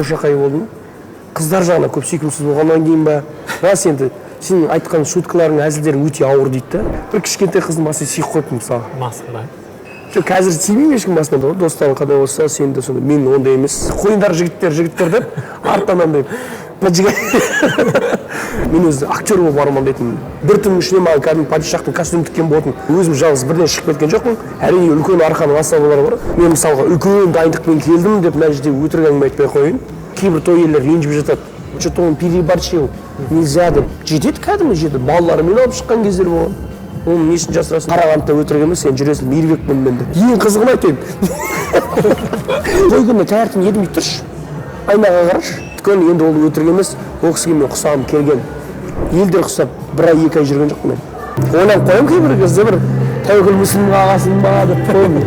Шошақай болдым. Қыздар жағына көп сүйкімсіз болғаннан кейін ба, рас енді сенің айтқан шуткаларың, әзілдерің өте ауыр дейді да. Бір кішкентай қыздың басына сүйіп қойыппын мысалы. Масқара. Жоқ, қазір сүймеймін ешкім басына да, достарың қандай болса, сен де сондай. Мен ондай емес. Қойыңдар, жігіттер, жігіттер деп арттан андай поджигай. Мен өзі актер болып армандайтынмын. Бір түннің ішінде маған кәдімгі падишахтың костюмін тіккен болатын. Өзім жалғыз бірден шығып кеткен жоқпын. Әрине, үлкен арқаның асабалары бар. Мен мысалға үлкен дайындықпен келдім деп мына жерде өтірік әңгіме айтпай ақ қояйын. Кейбір той иелері ренжіп жатады. Что-то он переборщил, нельзя деп. Жетеді, кәдімгі жетеді. Балаларымен алып шыққан кездер болған. Оның несін жасырасың? Қарағандыда өтірік емес, сен жүресің, Мейірбекпін мен деп. Ең қызығын айтайын. Той күні таңертең едім бүйтіп тұршы. Айнаға қарашы. Өйткені енді ол өтірік емес, ол кісіге мен ұқсағым келген. Елдер ұқсап бір ай, 2 ай жүрген жоқпын мен. Ойланып қоямын кейбір кезде, бір тәуекел мүсілім ағасың ба деп қоямын.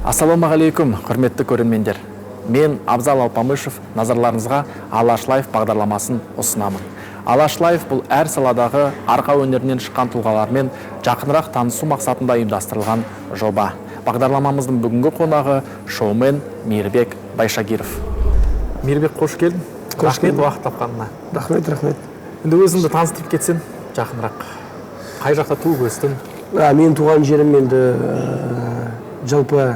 Ассалаумағалейкум, құрметті көрермендер. Мен Абзал Алпамышев назарларыңызға Алаш Лайф бағдарламасын ұсынамын. Алаш Лайф бұл әр саладағы арқа өнерінен шыққан тұлғалармен жақынырақ танысу мақсатында ұйымдастырылған жоба. Бағдарламамыздың бүгінгі қонағы шоумен Мейірбек Байшагиров. Мейірбек, қош келдің. Қош Рахмет келдім. уақыт тапқанына. Рахмет, рахмет. Енді өзіңді таныстырып кетсең, жақынырақ. Қай жақта туып өстің? Менің туған жерім енді жалпы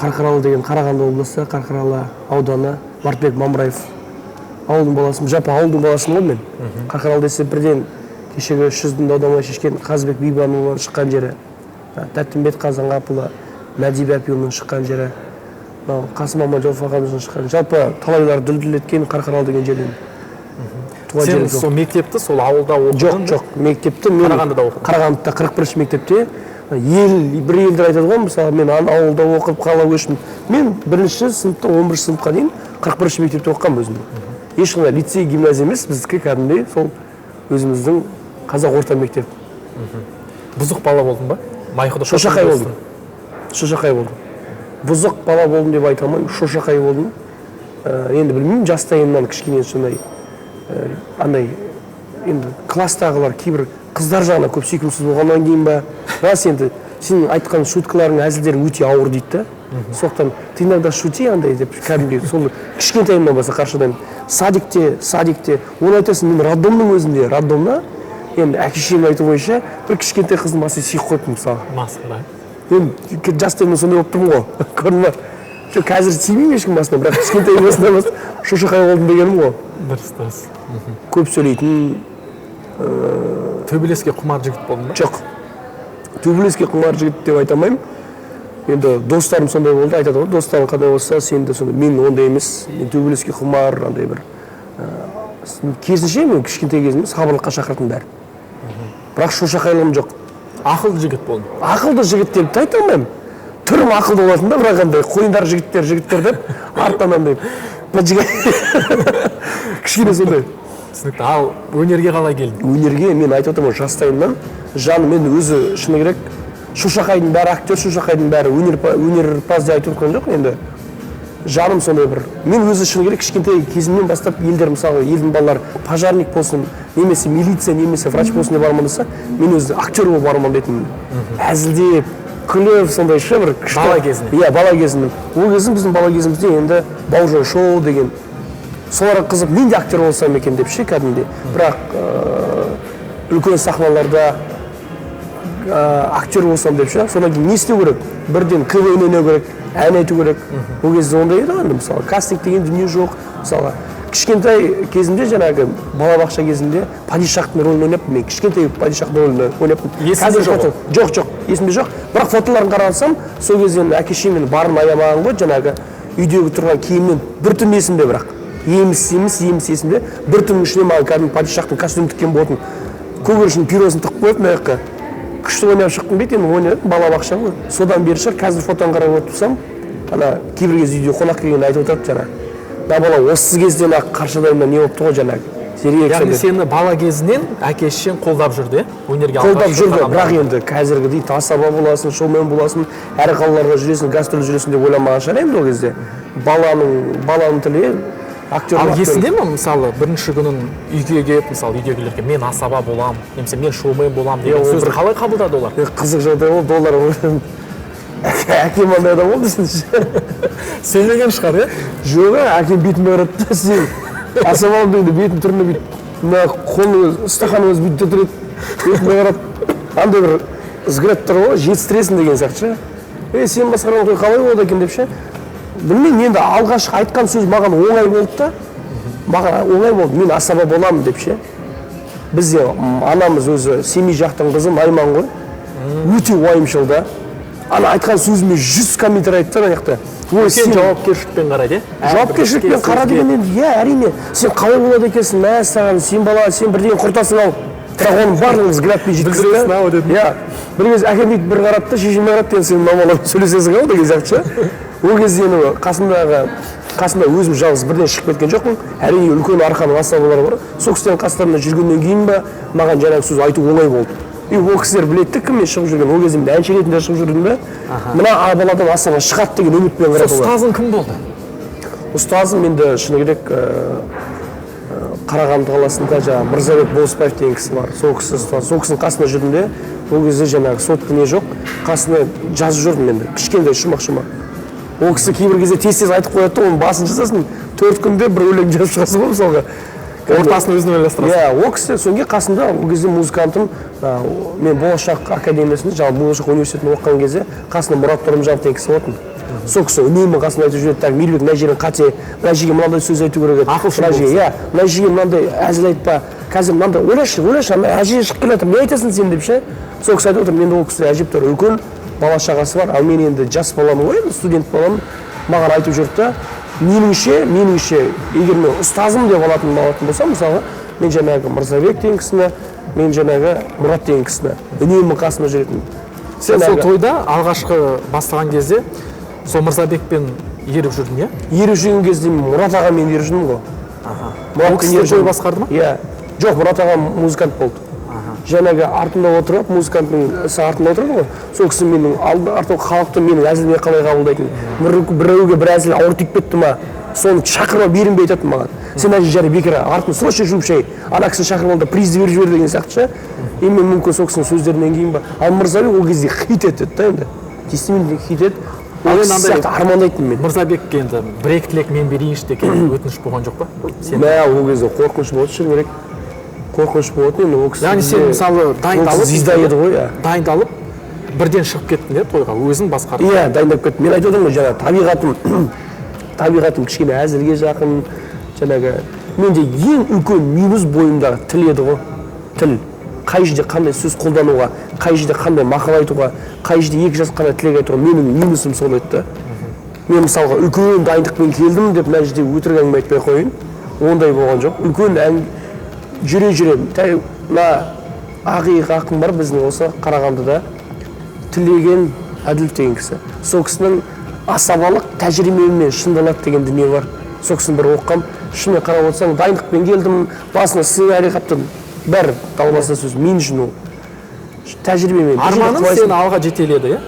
Қарқаралы деген Қарағанды облысы, Қарқаралы ауданы, Мартбек Мамыраев ауылдың баласымын. Жалпы ауылдың баласымын ғой мен. Қарқаралы десе бірден кешегі үш жүздің дау-дамай шешкен Қазыбек Бибанұлының шыққан жері, Тәттімбет Қазанғапұлы, Мәди Бәпиұлының шыққан жері, мынау Қасым Аманжолов ағамыздың шыққан, жалпы талайлар дүлдүл еткен Қарқаралы деген жерден. Туған Сен жерім сол. сол мектепті сол ауылда оқыдың? Жоқ, жоқ, мектепті мен Қарағандыда оқыдың? Қарағандыда 41-ші мектепте. Ел бір елдер айтады ғой, мысалы, мен ана ауылда оқып қала көштім. Мен бірінші сыныптан 11-ші сыныпқа дейін 41-ші мектепте оқығанмын өзім. Ешқандай лицей, гимназия емес, біздікі кәдімгідей сол өзіміздің қазақ орта мектеп. Бұзық бала болдың ба? Майқұдықта Шошақай туып болдым. Шошақай болдым. Бұзық бала болдым деп айта алмаймын, шошақай болдым. Енді білмеймін, жастайымнан кішкене сондай, андай енді класстағылар кейбір қыздар жағына көп сүйкімсіз болғаннан кейін ба, рас енді сенің айтқан шуткаларың, әзілдерің өте ауыр дейді да. Сондықтан ты иногда шути андай деп кәдімгідей сол кішкентайымнан бастап қаршадаймын. Садикте, садикте оны айтасың, мен роддомның өзінде, роддомда енді әке шешемнің айтуы бойынша бір кішкентай қыздың басына сүйіп қойыппын мысалы. Масқара. Енді жастайымнан сондай болып тұрмын ғой, көрдің ба? Жоқ, қазір сүймеймін ешкім басына, бірақ кішкентай басынан бастап шошақай болдым дегенім ғой. Дұрыс, дұрыс. Көп сөйлейтін. Төбелеске құмар жігіт болдың ба? Жоқ, төбелеске құмар жігіт деп айта алмаймын. Енді достарым сондай болды, айтады ғой, достарың қандай болса, сен де сондай. Мен ондай емес, мен төбелеске құмар андай бір, керісінше мен кішкентай кезімде сабырлыққа шақыратын бәрі. Бірақ шошақайлығым жоқ. Ақылды жігіт болдың? Ақылды жігіт деп те айта алмаймын. Түрім ақылды болатын да, бірақ андай қойыңдар, жігіттер, жігіттер деп арттан андай поджигай. Кішкене сондай. Түсінікті. Ал өнерге қалай келдің? Өнерге мен айтып отырмын ғой, жастайымнан жаным мен өзі шыны керек, шошақайдың бәрі актер, шошақайдың бәрі өнерпаз деп айтып отырған жоқ енді. Жаным сондай бір. Мен өзі шыны керек кішкентай кезімнен бастап елдер, мысалы, елдің балалары пожарник болсын, немесе милиция, немесе врач болсын деп армандаса, мен өзі актер болып армандайтынмын. Әзілдеп, күліп сондай ше бір күшті. Бала кезінен? Иә, бала кезімнен. Ол кезім біздің бала кезімізде енді Бауыржан шоу деген. Соларға қызып, мен де актер болсам екен деп ше кәдімгідей. Бірақ үлкен сахналарда актер болсам деп ше. Содан кейін не істеу керек? Бірден КВН ойнау керек, ән айту керек. Ол кезде ондай еді ғой енді, мысалы, кастинг деген дүние жоқ. Мысалға, кішкентай кезімде, жаңағы балабақша кезімде падишахтың рөлін ойнаппын мен, кішкентай падишахтың рөлін ойнаппын. Есіңде Қазір жоқ фото- Жоқ, жоқ, есімде жоқ. Бірақ фотоларын қарасам, сол кезде енді әке шешем барын аямаған ғой, жаңағы үйдегі тұрған киімнен бір түн есімде бірақ. Еміс, еміс, еміс есімде. Бір түннің ішінде маған кәдімгі падишахтың костюмін тіккен болатын. Көгершін пюросын тығып қойып мына жаққа. Күшті ойнап шықтым дейді, енді ойнадым, балабақша ғой. Содан бері шығар, қазір фотоны қарап отырсам, ана кейбір кезде үйде қонақ келгенде айтып отырады жаңағы. Мына бала осы кезден ақ қаршадайымнан не болыпты ғой жаңағы. Зерек Яғни сондай. сені бала кезінен әке шешең қолдап жүрді, е? Өнерге Қолдап алғашқы жүрді, қадамдар. бірақ енді қазіргідей асаба боласың, шоумен боласың, әр қалаларға жүресің, гастроль жүресің деп ойламаған шығар енді ол кезде. Баланың тілі актер. Ал актер. есіңде ме, мысалы, бірінші күнін үйге келіп, мысалы, үйдегілерге мен асаба болам, немесе мен шоумен болам деген Ол сөзді бір қалай қабылдады олар? Қызық жағдай болды, олар Әкем андай адам ғой біздің. Сенбеген шығар, иә? Жоқ, әкем бетіме қарады да, сен асаба аламын дегенде бетінің түріне бүйтіп, мына қолының өзі, стақанның өзі бүйтіп тұр еді, бетіме қарап, андай бір взгляд тұр ғой, жетістіресің деген сияқты ше. Ей, сен басқарған той қалай болады екен деп ше. Білмеймін, енді алғашқы айтқан сөз маған оңай болды да, маған оңай болды, мен асаба боламын деп ше. Бізде анамыз өзі Семей жақтың қызы, Найман ғой, өте уайымшыл да. Ана айтқан сөзіме 100 комментарий айтты ана жақта. Ой, Үлкен жауапкершілікпен қарайды, иә? Жауапкершілікпен қара деген енді, иә, әрине. Сен қалай болады екенсің, мәссаған, сен бала, сен бірдеңе құртасың ау. Бірақ оның барлығын взглядпен жеткізді. Бүлдіресің ау дедім. Иә. Бір кезде әкем бүйтіп бір қарады да, шешеме қарады, енді сен мына баламен сөйлесесің ау деген сияқты ше. Ол кезде енді қасымда өзім жалғыз бірден шығып кеткен жоқпын. Әрине, үлкен арқаның асабалары бар. Сол кісілердің қастарында жүргеннен кейін ба, маған жаңағы сөз айту оңай болды. И ол кісілер біледі де, кіммен шығып жүрген. Ол кезде мен әнші ретінде шығып жүрдім да. Мына баладан асаба шығады деген үмітпен қарады олар. Ұстазың кім болды? Ұстазым енді шыны керек, Қарағанды қаласында жаңағы Мырзабек Болысбаев деген кісі бар. Сол кісі ұстаз. Сол кісінің қасында жүрдім де, ол кезде жаңағы сотка не жоқ, қасына жазып жүрдім енді, кішкентай шумақ-шумақ. Ол кісі кейбір кезде тез-тез айтып қояды да, оның басын жазасың, 4 күнде бір өлең жазып шығасың ғой мысалға. Ортасын өзің ойластырасың. Иә, ол кісі содан кейін қасында, ол кезде музыкантым, мен Болашақ академиясында, жаңағы Болашақ университетінде оқыған кезде қасында Мұрат Тұрымжанов деген кісі болатын. Сол кісі үнемі қасында айтып жүреді, так, Мейірбек, мына жерің қате, мына жерге мынандай сөз айту керек еді. Ақылшы Мына жерге, иә, мына жерге мынандай әзіл айтпа, қазір мынандай, ойлашы, ойлашы, ана әже шығып келе жатыр, не айтасың сен деп ше. Сол кісі айтып отыр, енді ол кісі әжептәуір үлкен бала шағасы бар, ал мен енді жас баламын ғой, енді студент баламын, маған айтып жүрді да, меніңше, егер мен ұстазым деп алатын болсам, мысалға, мен жаңағы Мырзабек деген кісіні, мен жаңағы Мұрат деген кісіні үнемі қасымда жүретін. Сен сол тойда алғашқы бастаған кезде сол Мырзабекпен еріп жүрдің, иә? Еріп жүрген кезде мен Мұрат ағамен еріп жүрдім ғой. Ол кісі той басқарды ма? Иә. Жоқ, Мұрат аға музыкант болды. Жаңағы артында отырып, музыканттың ісі артында отырады ғой. Сол кісі менің артында халықты менің әзіліме қалай қабылдайтын. Біреуге бір әзіл ауыр тиіп кетті ма, соны шақырып берінбей айтатын маған. Сен әже жарай бекер артын срочно жуып шай, ана кісіні шақырып ал да призді беріп жібер деген сияқты ше. Енді мен мүмкін сол кісінің сөздерінен кейін ба. Ал Мырзабек ол кезде хит етеді да енді. Действительно хит еді. Ол Ал кісі енді сияқты армандайтынмын мен. Мырзабекке енді бір екі тілек мен берейінші деген өтініш болған жоқ па? Мә, ол кезде қорқыныш болды, шыны керек. Қорқыныш болатын енді ол кісі. Яғни сен мысалы дайындалып, звезда еді ғой, иә. Дайындалып бірден шығып кеттің де тойға, өзің басқардың. Иә, дайындап кеттім. Мен айтып отырмын ғой, жаңағы табиғатым кішкене әзілге жақын, жаңағы менде ең үлкен минус бойымдағы тіл еді ғой. Тіл. Қай жерде қандай сөз қолдануға, қай жерде қандай мақал айтуға, қай жерде екі жас қандай тілек айтуға, менің минусым сол еді да. Мен мысалға үлкен дайындықпен келдім деп мына жерде өтірік әңгіме айтпай қояйын. Ондай болған жоқ. Үлкен әң жүре-жүре, мына ақиық ақын бар біздің осы Қарағандыда, Тілеген Әділов деген кісі. Сол кісінің асабалық тәжірибемен шыңдалады деген дүние бар. Сол кісіні бір оқығам, шынымен қарап отырсаң, дайындықпен келдім, басына сценарий қаптым, бәрі далбаса сөз, мен үшін ол тәжірибемен. Арманың сені алға жетеледі, иә?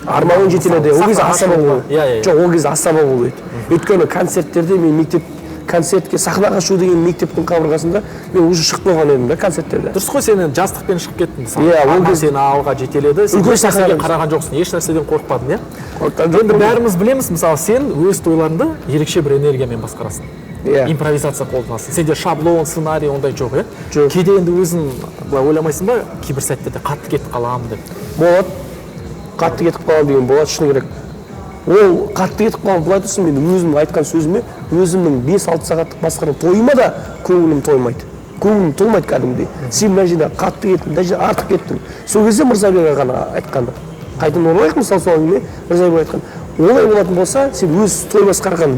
Арманың жетеледі. Ол кезде асаба болу. Иә. Жоқ, ол кезде асаба болу еді. Өйткені концерттерде мен мектеп концертке сахнаға шығу деген мектептің қабырғасында мен уже шығып қойған едім да концерттерде. Дұрыс қой, сен енді жастықпен шығып кеттің мысалы. Иә, ол Арман кезде сені алға жетеледі, сен Үлкен еш нәрсеге сахнаға қараған жоқсың, еш нәрседен қорықпадың, иә? Қорыққан жоқпын. Енді бәріміз білеміз, мысалы, сен өз тойларыңды ерекше бір энергиямен басқарасың. Иә. Импровизация қолданасың. Сенде шаблон, сценарий ондай жоқ, иә? Жоқ. Кейде енді өзің былай ойламайсың ба, кейбір сәттерде қатты кетіп қаламын деп. Болады. Қатты кетіп қаламын деген болады, шыны керек. Ол қатты кетіп қалған былай тұрсын, мен өзім айтқан сөзіме, өзімнің 5-6 сағаттық басқарған тойыма да көңілім тоймайды. Көңілім толмайды кәдімгідей. Сен мына жерде қатты кеттің, мына жерде артық кеттің. Сол кезде Мырзабек ағаны айтқаны. Қайтадан оралайық мысалы сол әңгіме, Мырзабек айтқан. Олай болатын болса, сен өз той басқарған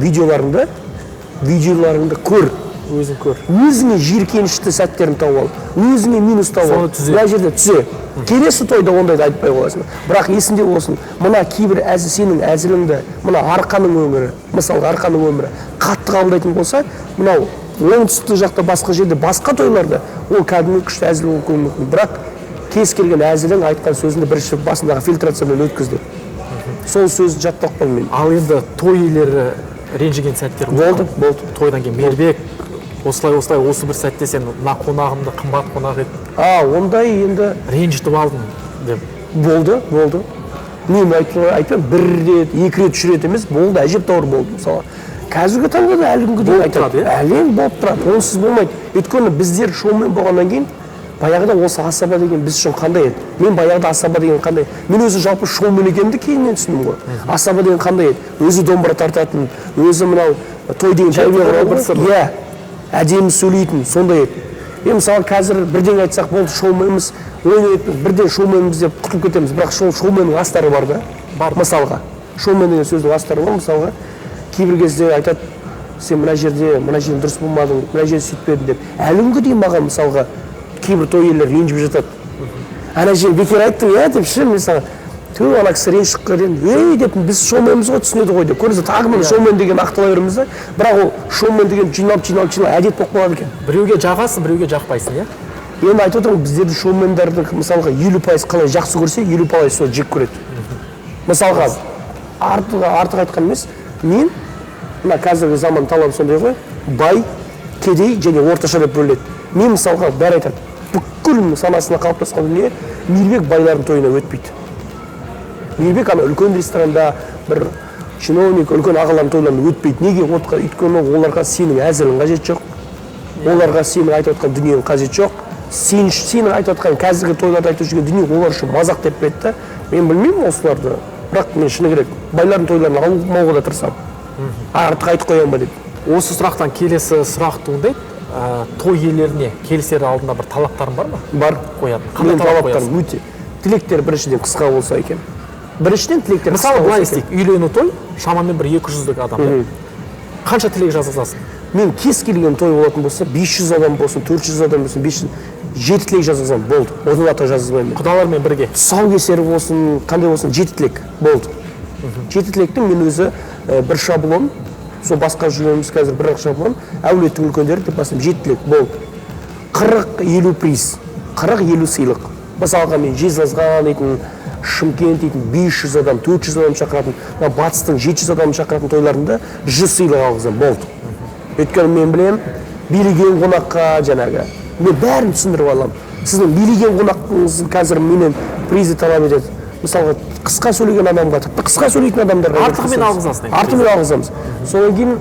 видеоларыңды көр. Өзің көр. Өзіңе жиіркенішті сәттерін тауып ал. Өзіңе минус тауып ал. Соны түзе. Мына жерде түзе. Келесі тойда ондайды айтпай қоясың. Бірақ есіңде болсын, мына кейбір әзіл сенің әзіліңді, мына Арқаның өңірі, мысалға Арқаның өмірі қатты қабылдайтын болса, мынау оңтүстік жақта басқа жерде басқа тойларда ол кәдімгі күшті әзіл болып мүмкін. Бірақ кез келген әзілің айтқан сөзіңді бірінші басындағы фильтрациямен өткіз деп. Сол сөзді жаттап қалдым мен. Ал енді той иелері ренжіген сәттер болды, болды. Тойдан кейін Мейірбек осылай осылай осы бір сәтте сен мына қонағымды қымбат қонақ ет. Ондай енді ренжітіп алдың деп. Болды, болды. Мен айтпаймын, бір рет, екі рет, үш рет емес, болды, әжептәуір болды мысалы. Қазіргі таңда да әлі күнге дейін айтады. Әлем болып тұрады, онсыз болмайды. Өйткені біздер шоумен болғаннан кейін баяғыда осы асаба деген біз үшін қандай еді? Мен баяғыда асаба деген қандай? Мен өзі жалпы шоумен екенімді кейіннен түсіндім ғой. Асаба деген қандай еді? Өзі домбыра тартатын, өзі мынау той деген тәрбие құрады ғой. Иә, әдемі сөйлейтін, сондай еді. Мысалы қазір бірдеңе айтсақ болды, шоуменбіз, ойын бірден шоуменбіз деп құтылып кетеміз. Бірақ шоуменнің астары бар да. Бар. Мысалға, шоумен деген сөздің астары бар. Мысалға, кейбір кезде айтады, сен мына жерде, мына жерде дұрыс болмадың, мына жерде сөйтпедің деп. Әлі күнге дейін маған мысалға кейбір той иелері ренжіп жатады. Ана жерде бекер айттың, иә деп ше, мен саған ту ана кісі ренжіп кеткен, ей деп, біз шоуменбіз ғой, түсінеді ғой деп. Көрдіңіз, тағы міне шоумен деген ақтала береміз да, бірақ ол шоумен деген жиналып, жиналып, жиналып әдет болып қалады екен. Біреуге жағасың, біреуге жақпайсың, иә? Енді айтып отырмын, біздерді шоумендерді мысалға 50% қалай жақсы көрсе, 50% сол жек көреді. Мысалға, артық айтқан емес, мен мына қазіргі заман талабы сондай ғой, бай, кедей және орташа деп бөлінеді. Мен мысалға бәрі айтады, бүкіл санасына қалыптасқан дүние, Мейірбек байлардың тойына өтпейді. Мейірбек ана үлкен ресторанда бір чиновник, үлкен ағалардың тойларына өтпейді. Неге отқа? Өйткені оларға сенің әзілің қажет жоқ, оларға сенің айтып отқан дүниең қажет жоқ. Сенің айтып отқан қазіргі тойларда айтып жүрген дүние олар үшін мазақ деп біледі да. Мен білмеймін осыларды, бірақ мен шыны керек байлардың тойларын алмауға да тырысамын. Артық айтып қоямын ба деп. Осы сұрақтан келесі сұрақ туындайды. Той иелеріне келісер алдында бір талаптарың бар ма? Бар. Қоятын. Қандай Менің талап талаптарым қоясың? өте. Тілектер біріншіден қысқа болса екен. Біріншіден тілектер Мысалы, қысқа былай болса екен. істейік. Үйлену той шамамен бір 200-дік адам, иә? Қанша тілек жазғызасың? Мен кез келген той болатын болса, 500 адам болсын, 400 адам болсын, 500, 7 тілек жазғызамын, болды. Одан артық жазғызбаймын мен. Құдалармен бірге. Тұсаукесер болсын, қандай болсын, 7 тілек болды. 7 тілектің мен өзі бір шаблон, сол басқа жүреміз қазір бір ақ шаблон, әулеттің үлкендері деп басым 7 тілек болды. 40-50 приз, 40-50 сыйлық. Мысалға мен Жезқазған дейтін, Шымкент дейтін 500 адам, 400 адам шақыратын, мына батыстың 700 адам шақыратын тойларында 100 сыйлық алғызамын, болды. Өйткені мен білемін, билеген қонаққа жаңағы, мен бәрін түсіндіріп аламын. Сіздің билеген қонақыңыз қазір менен призді талап етеді. Мысалға, қысқа сөйлеген адамға, тіпті қысқа сөйлейтін адамдарға Артығымен алғызасың енді. Артығымен алғызамыз. Содан кейін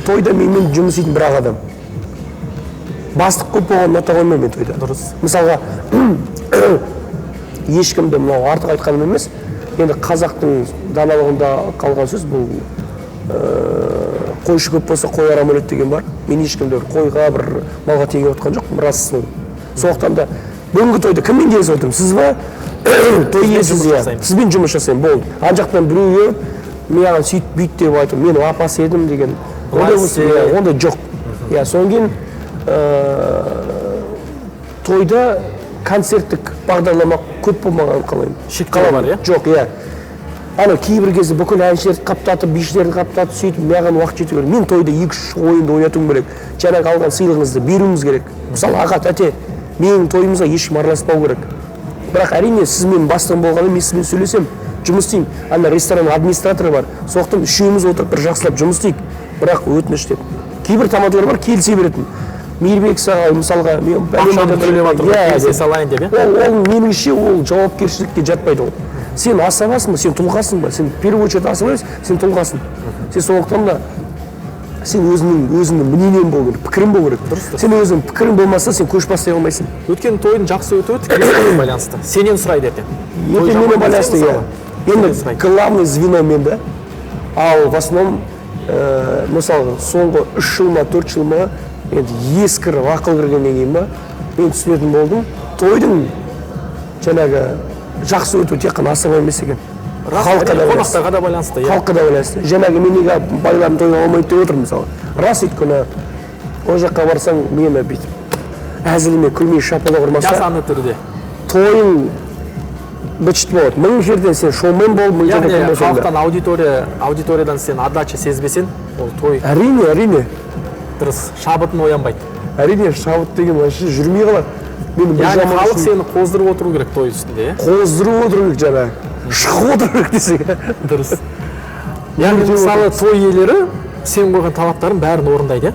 тойда менімен жұмыс істейтін бір ақ адам. Бастық көп болғанын ұната қоймаймын мен тойда. Дұрыс. Мысалға, ешкімді мынау артық айтқаным емес, енді қазақтың даналығында қалған сөз бұл, қойшы көп болса қой арам өледі деген бар. Мен ешкімді бір қойға, бір малға теңеп отқан жоқпын, рас сол. Сондықтан да бүгінгі тойда кіммен келісіп отырмын? Сіз ба? Той иесіз, жұмыс иә. жасаймын. Сізбен жұмыс жасаймын, болды. Ана жақтан біреу келіп, маған сөйт бүйт деп айтып, мен апасы едім деген. Ондай болса, иә, ондай жоқ. Иә, содан кейін, тойда концерттік бағдарлама көп болмағанын қалаймын. Шектеу бар, иә? Жоқ, иә. Ана кейбір кезде бүкіл әншілерді қаптатып, бишілерді қаптатып, сөйтіп маған уақыт жету керек. Мен тойда 2-3 ойынды ойнатуым керек. Жаңағы алған сыйлығыңызды беруіміз керек. Мысалы, аға, тәте, менің тойымызға ешкім араласпау керек. Бірақ әрине сіз менің бастығым болғанымен мен сізбен сөйлесемін, жұмыс істеймін. Ана ресторанның администраторы бар. Сондықтан үшеуміз отырып бір жақсылап жұмыс істейік. Бірақ өтініш деп. Кейбір тамадалар бар, келісе беретін. Мейірбек саған мысалға, мен Ақшаны төлеп жатыр, Иә, келісе деп. салайын деп, иә? Ол меніңше ол жауапкершілікке жатпайды ол. Сен асабасың ба, сен тұлғасың ба? Сен в первую очередь асаба емес, сен тұлғасың. Сен сондықтан да сен өзіңнің мнениең болу керек, пікірің болу керек. Дұрыс, дұрыс. Сен өзіңнің пікірің болмаса, сен көш бастай алмайсың. Өйткені тойдың жақсы өтуі тікелей сенімен байланысты. Сенен сұрайды ертең. Той Ертең жаман менімен өтсе, байланысты, иә. мысалы, Енді сенен сұрайды. главный звено мен да. Ал в основном, мысалы, соңғы 3 жыл ма, 4 жыл ма, енді ескіріп ақыл кіргеннен кейін ба, мен түсінетін болдым, тойдың жаңағы жақсы өтуі тек қана асаба емес екен. Рас, Халыққа да әрине, байланысты. қонақтарға да байланысты, иә. Халыққа да байланысты. Жаңағы мен неге байлардың тойын алмайды деп отырмын мысалы. Рас, өйткені ол жаққа барсаң мені бүйтіп әзіліме күлмей шапалақ ұрмаса, Жасанды түрде. тойың быт-шыт болады. Мың жерден сен шоумен бол, мың жерден Яғни кім болсаң да. халықтан аудиториядан сен отдача сезбесең, ол той Әрине, әрине. дұрыс, шабытын оянбайды. Әрине, шабыт деген вообще жүрмей қалады. Менің бір Яғни жаман халық үшін сені қоздырып отыру керек той үстінде, иә? Қоздырып отыру керек жаңағы. Шығып отыру керек десең. Дұрыс. Яғни мысалы той иелері сен қойған талаптарын бәрін орындайды, иә?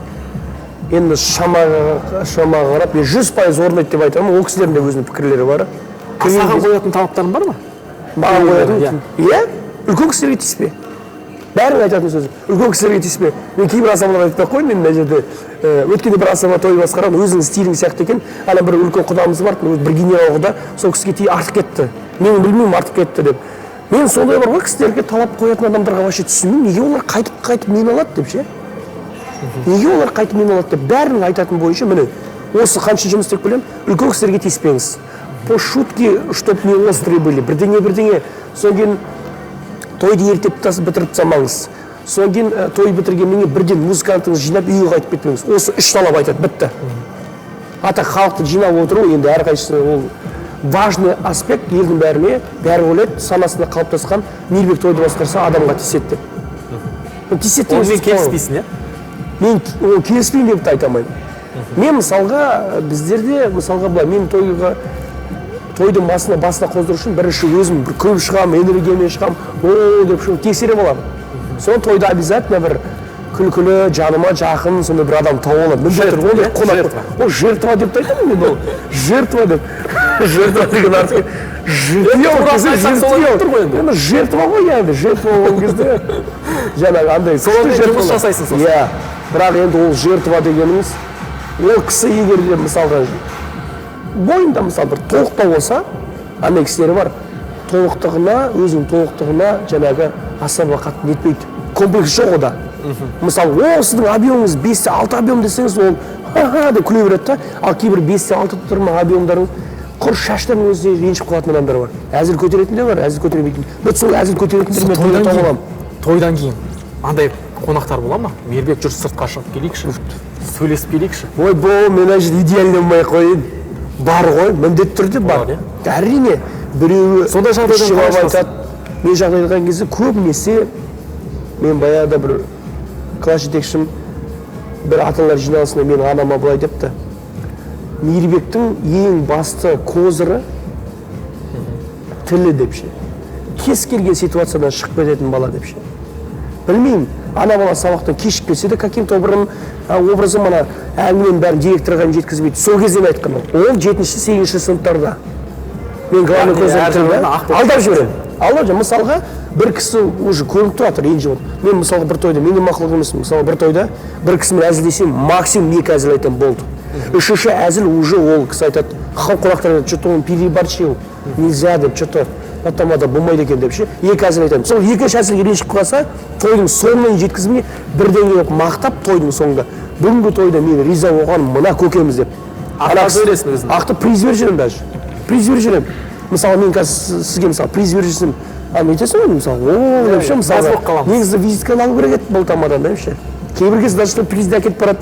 Енді шамаға қарап, мен 100% орындайды деп айта алмаймын. Ол кісілердің де өзінің пікірлері бар. Саған қоятын талаптарың бар ма? Маған қоятын, иә, үлкен кісілерге тиіспе. Бәрінің айтатын сөзі, үлкен кісілерге тиіспе. Мен кейбір асабаларға айтып қойдым, мен мына жерде өткенде бір асаба той басқарған, өзінің стилің сияқты екен. Ана бір үлкен құдамыз бар, бір генерал құда, сол кісіге тиіп артық кетті. Мен білмеймін артық кетті деп. Мен сондай бар ғой, кісілерге талап қоятын адамдарға вообще түсінбеймін, неге олар қайтып-қайтып мені алады деп ше? Неге олар қайтып мені алады деп. Бәрінің айтатын бойынша, міне, осы қанша жұмыс істеп келемін, үлкен кісілерге тиіспеңіз. По шутке, чтоб не острые были, бірдеңе-бірдеңе. Содан кейін тойды ерте бітіріп тастамаңыз. Содан кейін той бітіргеннен кейін бірден музыкантыңызды жинап үйге қайтып кетпеңіз. Осы үш талап айтады, бітті. Ата халықты жинап отыру енді әрқайсысы ол важный аспект, елдің бәріне бәрі ойлайды, санасында қалыптасқан Мейірбек тойды басқарса адамға тиіседі деп. Тиіседі деген Онымен сөз. келіспейсің, иә? Мен ол келіспеймін деп те айта алмаймын. Мен мысалға, біздерде мысалға былай, мен тойдың басына қоздыру үшін бірінші өзім бір күліп шығамын, энергиямен шығамын, о деп шығып тексеріп аламын. Соны тойда обязательно бір күлкілі, жаныма жақын сондай бір адам тауып аламын. Міндетті түрде ондай қонақ. Жертва. Ол жертва деп те айтамын мен, ол жертва деп. Жертва деген артық. Турасын айтсақ солай болып тұр ғой енді. Енді жертва ғой енді, жертва болған кезде жаңағы андай Солармен күшті жұмыс жертвалар. жасайсың сосын. Иә, бірақ енді ол жертва дегеніміз, ол кісі егер де мысалға бойында мысалы бір толықтау болса, андай кісілер бар, толықтығына, өзінің толықтығына жаңағы особо қатты нетпейді, комплекс жоқ ода. Мысалы, о, сіздің объемыңыз 5-6 объем десеңіз, ол ха-ха деп күле береді да. Ал кейбір 5-6 тұрма объемдарыңыз құр шаштардың өзіне ренжіп қалатын адамдар бар. Әзіл көтеретін де бар, әзіл көтермейтін. Вот сол әзіл көтеретіндермен тойда Тойдан тауып кейін, аламын. тойдан кейін андай қонақтар бола ма? Мейірбек, жүр, сыртқа шығып келейікші, сөйлесіп келейікші. Ойбой, мен ана жерде идеальный болмай ақ қояйын. Бар ғой, міндетті түрде бар. Болады, Әрине, біреуі Сондай жағдайдан ішіп қалай алып шығасың? айтады. Мен жағдайды айтқан кезде көбінесе мен баяғыда бір класс жетекшім бір ата аналар жиналысында менің анама былай депті: Мейірбектің ең басты козыры тілі деп ше, кез келген ситуациядан шығып кететін бала деп ше. Білмеймін, ана бала сабақтан кешігіп келсе де, каким-то образом ана әңгіменің бәрін директорға дейін жеткізбейді. Сол кезде мен айтқанмын, ол жетінші, сегізінші сыныптарда мен главный Яғни козырь әр тілі жағдайдан ақ болып алдап жіберемін, алдап жіберемін. Мысалға, бір кісі уже көрініп тұрады, ренжіп отыр. Мен мысалға бір тойда, мен де мақұлық емеспін, мысалы, бір тойда бір кісімен әзілдесем, максимум екі әзіл айтамын, болды. Үшінші әзіл уже ол кісі айтады, қонақтар айтады, что то он переборщил, нельзя деп, что то тамада болмайды екен деп ше. Екі әзіл айтамын, сол екінші әзілге ренжіп қалса, тойдың соңына дейін жеткізбей, бірдеңе қылып мақтап, тойдың соңында бүгінгі тойда мен риза болғаным мына көкеміз деп. Ақтап жібересің өзің. Ақтап приз беріп жіберемін, даже приз беріп жіберемін. Мысалы, мен қазір сізге мысалы приз беріп жіберсем, а не айтасың ғой, мысалы, о деп ше, Мәз мысалы, болып қаламыз. Негізі визитканы алу керек еді бұл тамадан деп ше. Кейбір кезде даже сол призді әкеліп барады,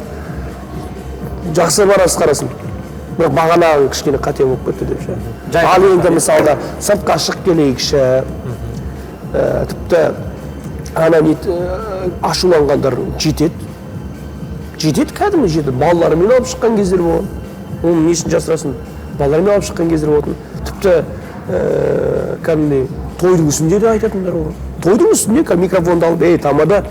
жақсы барасыз, қарасын, бірақ бағанағы кішкене қате болып кетті деп ше. Жай. Ал енді мысалға сыртқа шығып келейікші, тіпті ана не ашуланғандар жетеді, жетеді, кәдімгі жетеді. Балаларымен алып шыққан кездер болған, оның несін жасырасың, балаларымен алып шыққан кездер болатын. Тіпті кәдімгідей тойдың үстінде де айтатындар болған. Тойдың үстінде кәдімгі микрофонды алып: «Ей, тамада,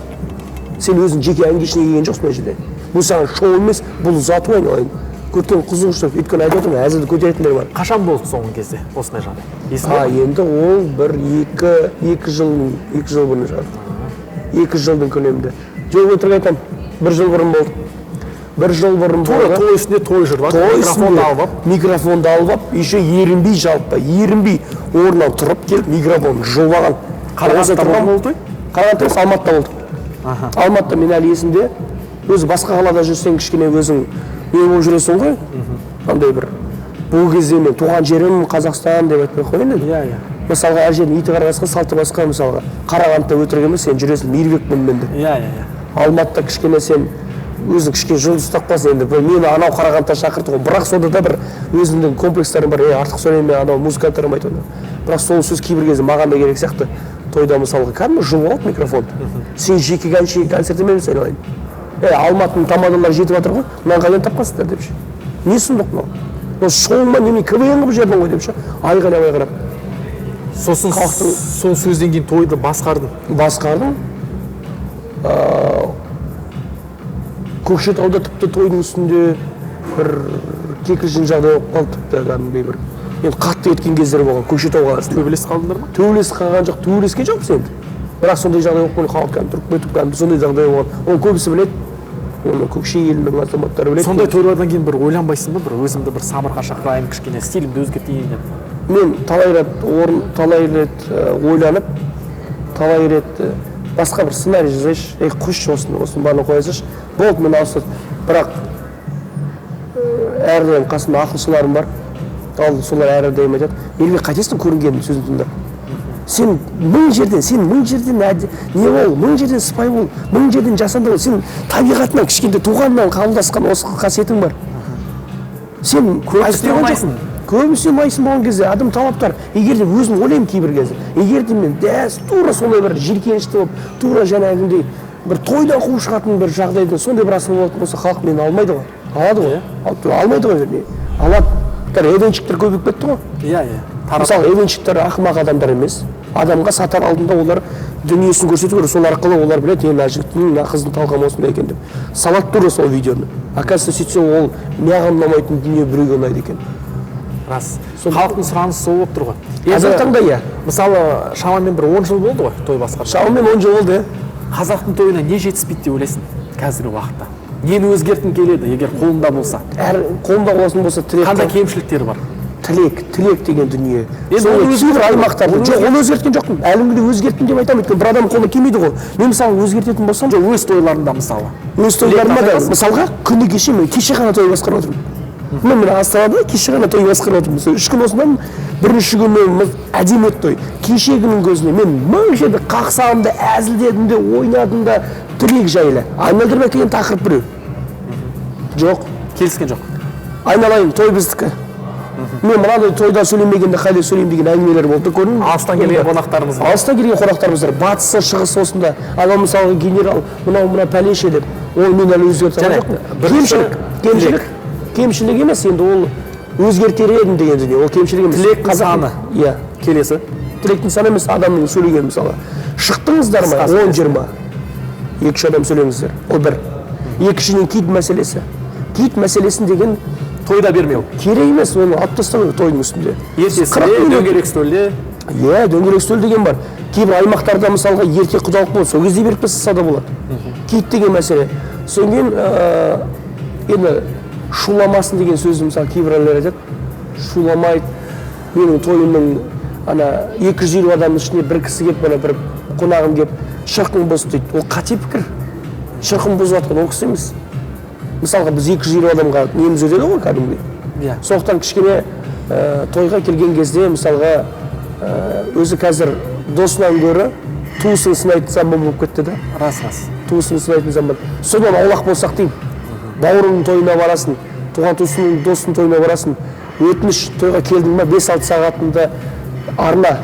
сен өзің жеке ән кешіне келген жоқсың мына жерде, бұл саған шоу емес, бұл ұзату, айналайын, көптен қызығушылық». Өйткені айтып отырмын, әзілді көтеретіндер бар. Қашан болды соңғы кезде осындай жағдай, есіңде А ме? Енді ол бір 2 жыл бұрын шығар, 2 жылдың көлемінде. Жоқ, өтірік айтамын, бір жыл бұрын болды, бір жыл бұрын Тура болды. той үстінде, той жүріп жатыр, Той микрофонды үстінде алып алып. Микрофонды алып алып, еще ерінбей, жалпы ерінбей орнынан тұрып келіп, микрофон жұлып алған. Қарағандыда тұрған болды ма ол той? Қарағандыда емес, Алматыда болды. Алматыда. Мен әлі есімде. Өзі басқа қалада жүрсең, кішкене өзің не болып жүресің ғой, андай бір. Бұл кезде мен туған жерім Қазақстан деп айтпай ақ қояйын енді. Иә иә Мысалға, әр жердің иті қарғасқа, салты басқа. Мысалға, Қарағандыда өтірік емес, сен жүресің Мейірбекпін мен деп. иә иә иә Алматыда кішкене сен өзің кішкене жұлдыз таппасың енді. Бір мені анау Қарағандыдан шақырды ғой, бірақ сонда да бір өзіңнің комплекстарың бар, ей, артық сөйлеме, анау музыканттарым айтып отыр. Бірақ сол сөз кейбір кезде маған да керек сияқты. Тойда мысалға кәдімгі жұлып алады микрофонды: «Сен жеке әнші концерт емес, айналайын, ей, Алматының тамадалары жетіп жатыр ғой, мынаны қайдан тапқансыңдар?» деп ше. «Не сұмдық мынау, мынау шоу ма, немене, КВН қылып жібердің ғой?» деп ше, айғайлап айғайлап. Сосын сол сөзден кейін тойды басқардың? Басқардым. Көкшетауда тіпті тойдың үстінде бір кекілжің жағдай болып қалды, тіпті кәдімгідей бір Енді қатты кеткен кездер болған Көкшетау қаласында. Төбелесіп қалдыңдар ма? Төбелесіп қалған жоқ, төбелескен жоқпыз енді. Бірақ сондай жағдай болып қойған, халық кәдімгі тұрып кетіп, кәдімгі сондай жағдай болған. Оны көбісі біледі, оны Көкше елінің азаматтары біледі. Сондай тойлардан кейін бір ойланбайсың ба, бір өзімді бір самырға шақырайын, кішкене стилімді өзгертейін деп? Мен талай рет талай рет ойланып, талай рет басқа бір сценарий жазайыншы, ей қойшы осыны, осының барлығын қоя салшы, болды мен ауыстырдым. Бірақ әрдайым қасымда ақылшыларым бар, ал солар әрдайым айтады: Елге қайтесің көрінгеннің сөзін тыңдап, сен мың жерден, сен мың жерден не бол, мың жерден сыпайы бол, мың жерден жасанды бол, сен табиғатынан кішкентай туғаннан қабылдасқан осы қасиетің бар, сен Көбісіне ұнайсың. Көбісіне ұнайсың болған кезде адам талаптар, егер де өзім ойлаймын кейбір кезде, егер де мен дәс тура сондай бір жиіркенішті болып, тура жаңағындай бір тойдан қуып шығатын бір жағдайда сондай бір асыл болатын болса, халық мені алмайды ғой, алады ғой, алмайды ғой, вернее, алады. Қазір эвенщиктер көбейіп кетті ғой. Иә, иә. Мысалы, эвенщиктер ақымақ адамдар емес. Адамға сатар алдында олар дүниесін көрсету керек, сол арқылы олар біледі, мына жігіттің, мына қыздың талғамы осындай екен деп. Салады тура сол видеоны. Оказывается, сөйтсе, ол маған ұнамайтын дүние біреуге ұнайды екен. Рас. Халықтың сұранысы сол болып тұр ғой. Қазіргі таңда иә. Мысалы, шамамен бір 10 жыл болды ғой той басқарып. Шамамен 10 жыл болды, иә. Қазақтың тойына не жетіспейді деп ойлайсың қазіргі уақытта? Нені өзгерткің келеді, егер қолында болса? Әр қолында болатын болса, тілек. Қандай кемшіліктері бар? Тілек, тілек деген дүние. Енді оны кейбір аймақтарда жоқ, оны өзгерткен жоқпын. Әлі күнге өзгерттім деп айтамын, өйткені бір адам қолына келмейді ғой. Мен мысалы өзгертетін болсам, жоқ, өз тойларында мысалы. Өз тойларымда да, мысалға, күні кеше мен кеше ғана той басқарып отырмын. Мен мына Астанада кеше ғана той басқарып отырмын. Мысалы, 3 күн осыдан бірінші күні әдемі өтті той. Кешегінің көзіне мен мың жерде қақсадым да, әзілдедім де, ойнадым да, тілек жайлы. Айналдырып әкелген тақырып біреу. Жоқ. Келіскен жоқ. Айналайын, той біздікі. Мен мынадай тойда сөйлемегенде қайда сөйлеймін деген әңгімелер болды, көрдің бе? Алыстан келген қонақтарымыз бар. Алыстан келген қонақтарымыз бар. Батысы, шығысы осында. Анау мысалы генерал, мынау мына пәленше деп. Ол мен әлі өзгерте алған жоқпын. Кемшілік, кемшілік, кемшілік емес, енді ол өзгертер едім деген дүние. Ол кемшілік емес. Тілектің саны. Иә. Келесі. Тілектің саны емес, адамның сөйлегені мысалы. Шықтыңыздар ма? 10-20. 2-3 адам сөйлеңіздер. Ол бір. Екіншіден кит мәселесі. Кит мәселесін деген тойда бермеу. Керек емес, оны алып тастау керек тойдың үстінде. Ертесінде дөңгелек үстелде. Иә, дөңгелек үстел деген бар. Кейбір аймақтарда мысалға ерте құдалық болады, сол кезде беріп тастаса да болады. Кит деген мәселе. Содан кейін енді шуламасын деген сөзді мысалы кейбіреулер айтады. Шуламайды. Менің тойымның ана 250 адамның ішінде бір кісі келіп, ана бір қонағым келіп, шырқын бұзды дейді. Ол қате пікір. Шырқын бұзып жатқан ол кісі емес. Мысалға біз 250 адамға неміз өтеді ғой кәдімгідей. Иә. Сондықтан кішкене тойға келген кезде мысалға өзі қазір досынан гөрі туысын сынайтын заман болып кетті да. Рас, рас. Туысын сынайтын заман. Содан аулақ болсақ деймін. Бауырыңның тойына барасың, туған туысының, досының тойына барасың. Өтініш, тойға келдің ба, 5-6 сағатында арна.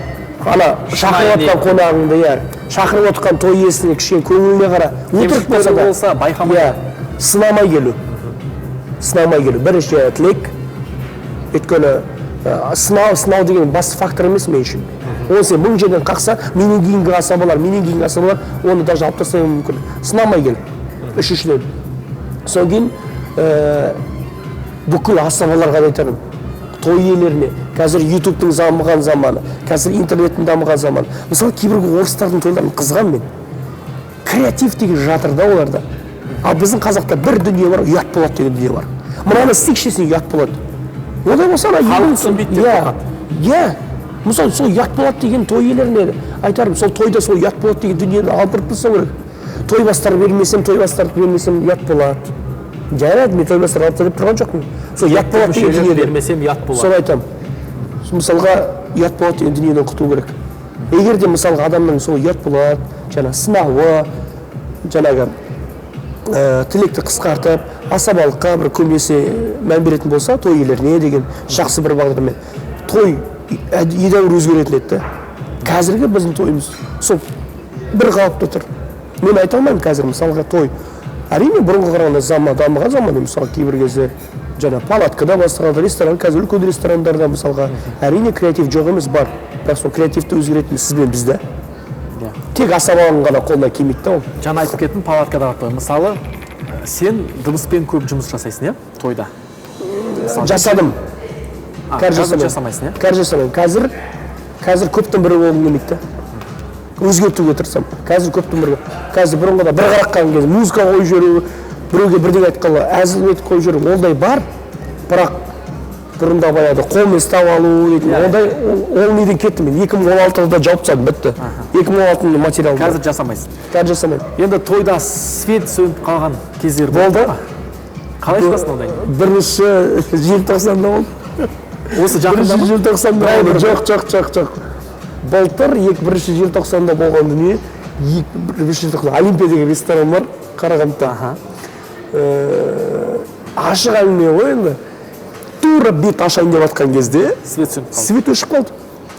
Ана шақырып отқан қонағыңды, иә, шақырып отқан той иесіне кішкене көңіліне қара. Өтірік болса да, болса, байқамай. Иә, сынамай келу. Сынамай келу. Бірінші тілек. Өйткені сынау деген басты фактор емес мен үшін. Оны сен мың жерден қақса, менен кейінгі асабалар, менен кейінгі асабалар оны даже алып тастауы мүмкін. Сынамай кел. Үшіншіден. Содан кейін бүкіл асабаларға да айтарым. Той иелеріне. Қазір ютубтың дамыған заманы, қазір интернеттің дамыған заманы. Мысалы, кейбір орыстардың тойларын қызғанмын мен. Креатив деген жатыр да оларда. Ал біздің қазақта бір дүние бар, ұят болады деген дүние бар. Мынаны істейікші десең ұят болады. Олай болса ана Халық түсінбейді деп Иә. қорқады. Иә. Мысалы, сол ұят болады деген той иелеріне айтарым, сол тойда сол ұят болады деген дүниені алдырып тастау керек. Той бастар бермесем, той бастарды бермесем ұят болады. Жарайды, мен той бастарды алып деп тұрған жоқпын. Сол ұят болады деген Мүшелер дүниеден. бермесем ұят болады. Сол айтамын. Мысалға, ұят болады деген дүниеден құтылу керек. Егер де мысалға адамның сол ұят болады, жаңа сынауы, жаңағы тілекті қысқартып, асабалыққа бір көбінесе мән беретін болса, той иелеріне деген жақсы бір бағдармен той едәуір өзгеретін еді да. Қазіргі біздің тойымыз сол бір қалыпта тұр. Мен айта алмаймын қазір мысалға той. Әрине бұрынғы қарағанда заман дамыған заман, мысалы кейбір кезде жаңа палаткада басталады, ресторан, қазір үлкен ресторандарда мысалға әрине креатив жоқ емес, бар. Бірақ сол креативті өзгеретін сіз бен біз да. Тек асабаның ғана қолына келмейді да ол. Жаңа айтып кеттім палаткадағы той. Мысалы, сен дыбыспен көп жұмыс жасайсың, иә, тойда? Жасадым. Қазір Қазір жасамаймын. Жасамайсың, иә? Қазір жасамаймын. Қазір көптің бірі болғым келмейді да, өзгертуге тырысамын. Қазір көптің бірі, қазір бұрынғыда бір қараққан кезде музыка қойып жіберу, біреуге бірдеңе айтқанда әзіл етіп қойып жіберу, ондай бар. Бірақ бұрында баяғыда қолмен ұстап алу дейтін ондай, ол неден кеттім мен. 2016-да жауып тастадым, бітті. 2016-ның материалы. Қазір жасамайсың. Қазір жасамаймын. Енді тойда свет сөніп қалған кездер Болды. ма? Қалай шығасың одан кейін? 1 желтоқсанда болды. Осы жақында Бірінші ма? желтоқсанда болды. Жоқ, жоқ, жоқ, жоқ, былтыр екі 1 желтоқсанда болған дүние. 1 желтоқсан, Олимпия деген ресторан бар Қарағандыда. Ашық әңгіме ғой енді. Тура бет ашайын деп жатқан кезде Свет сөніп қалды. Свет өшіп қалды.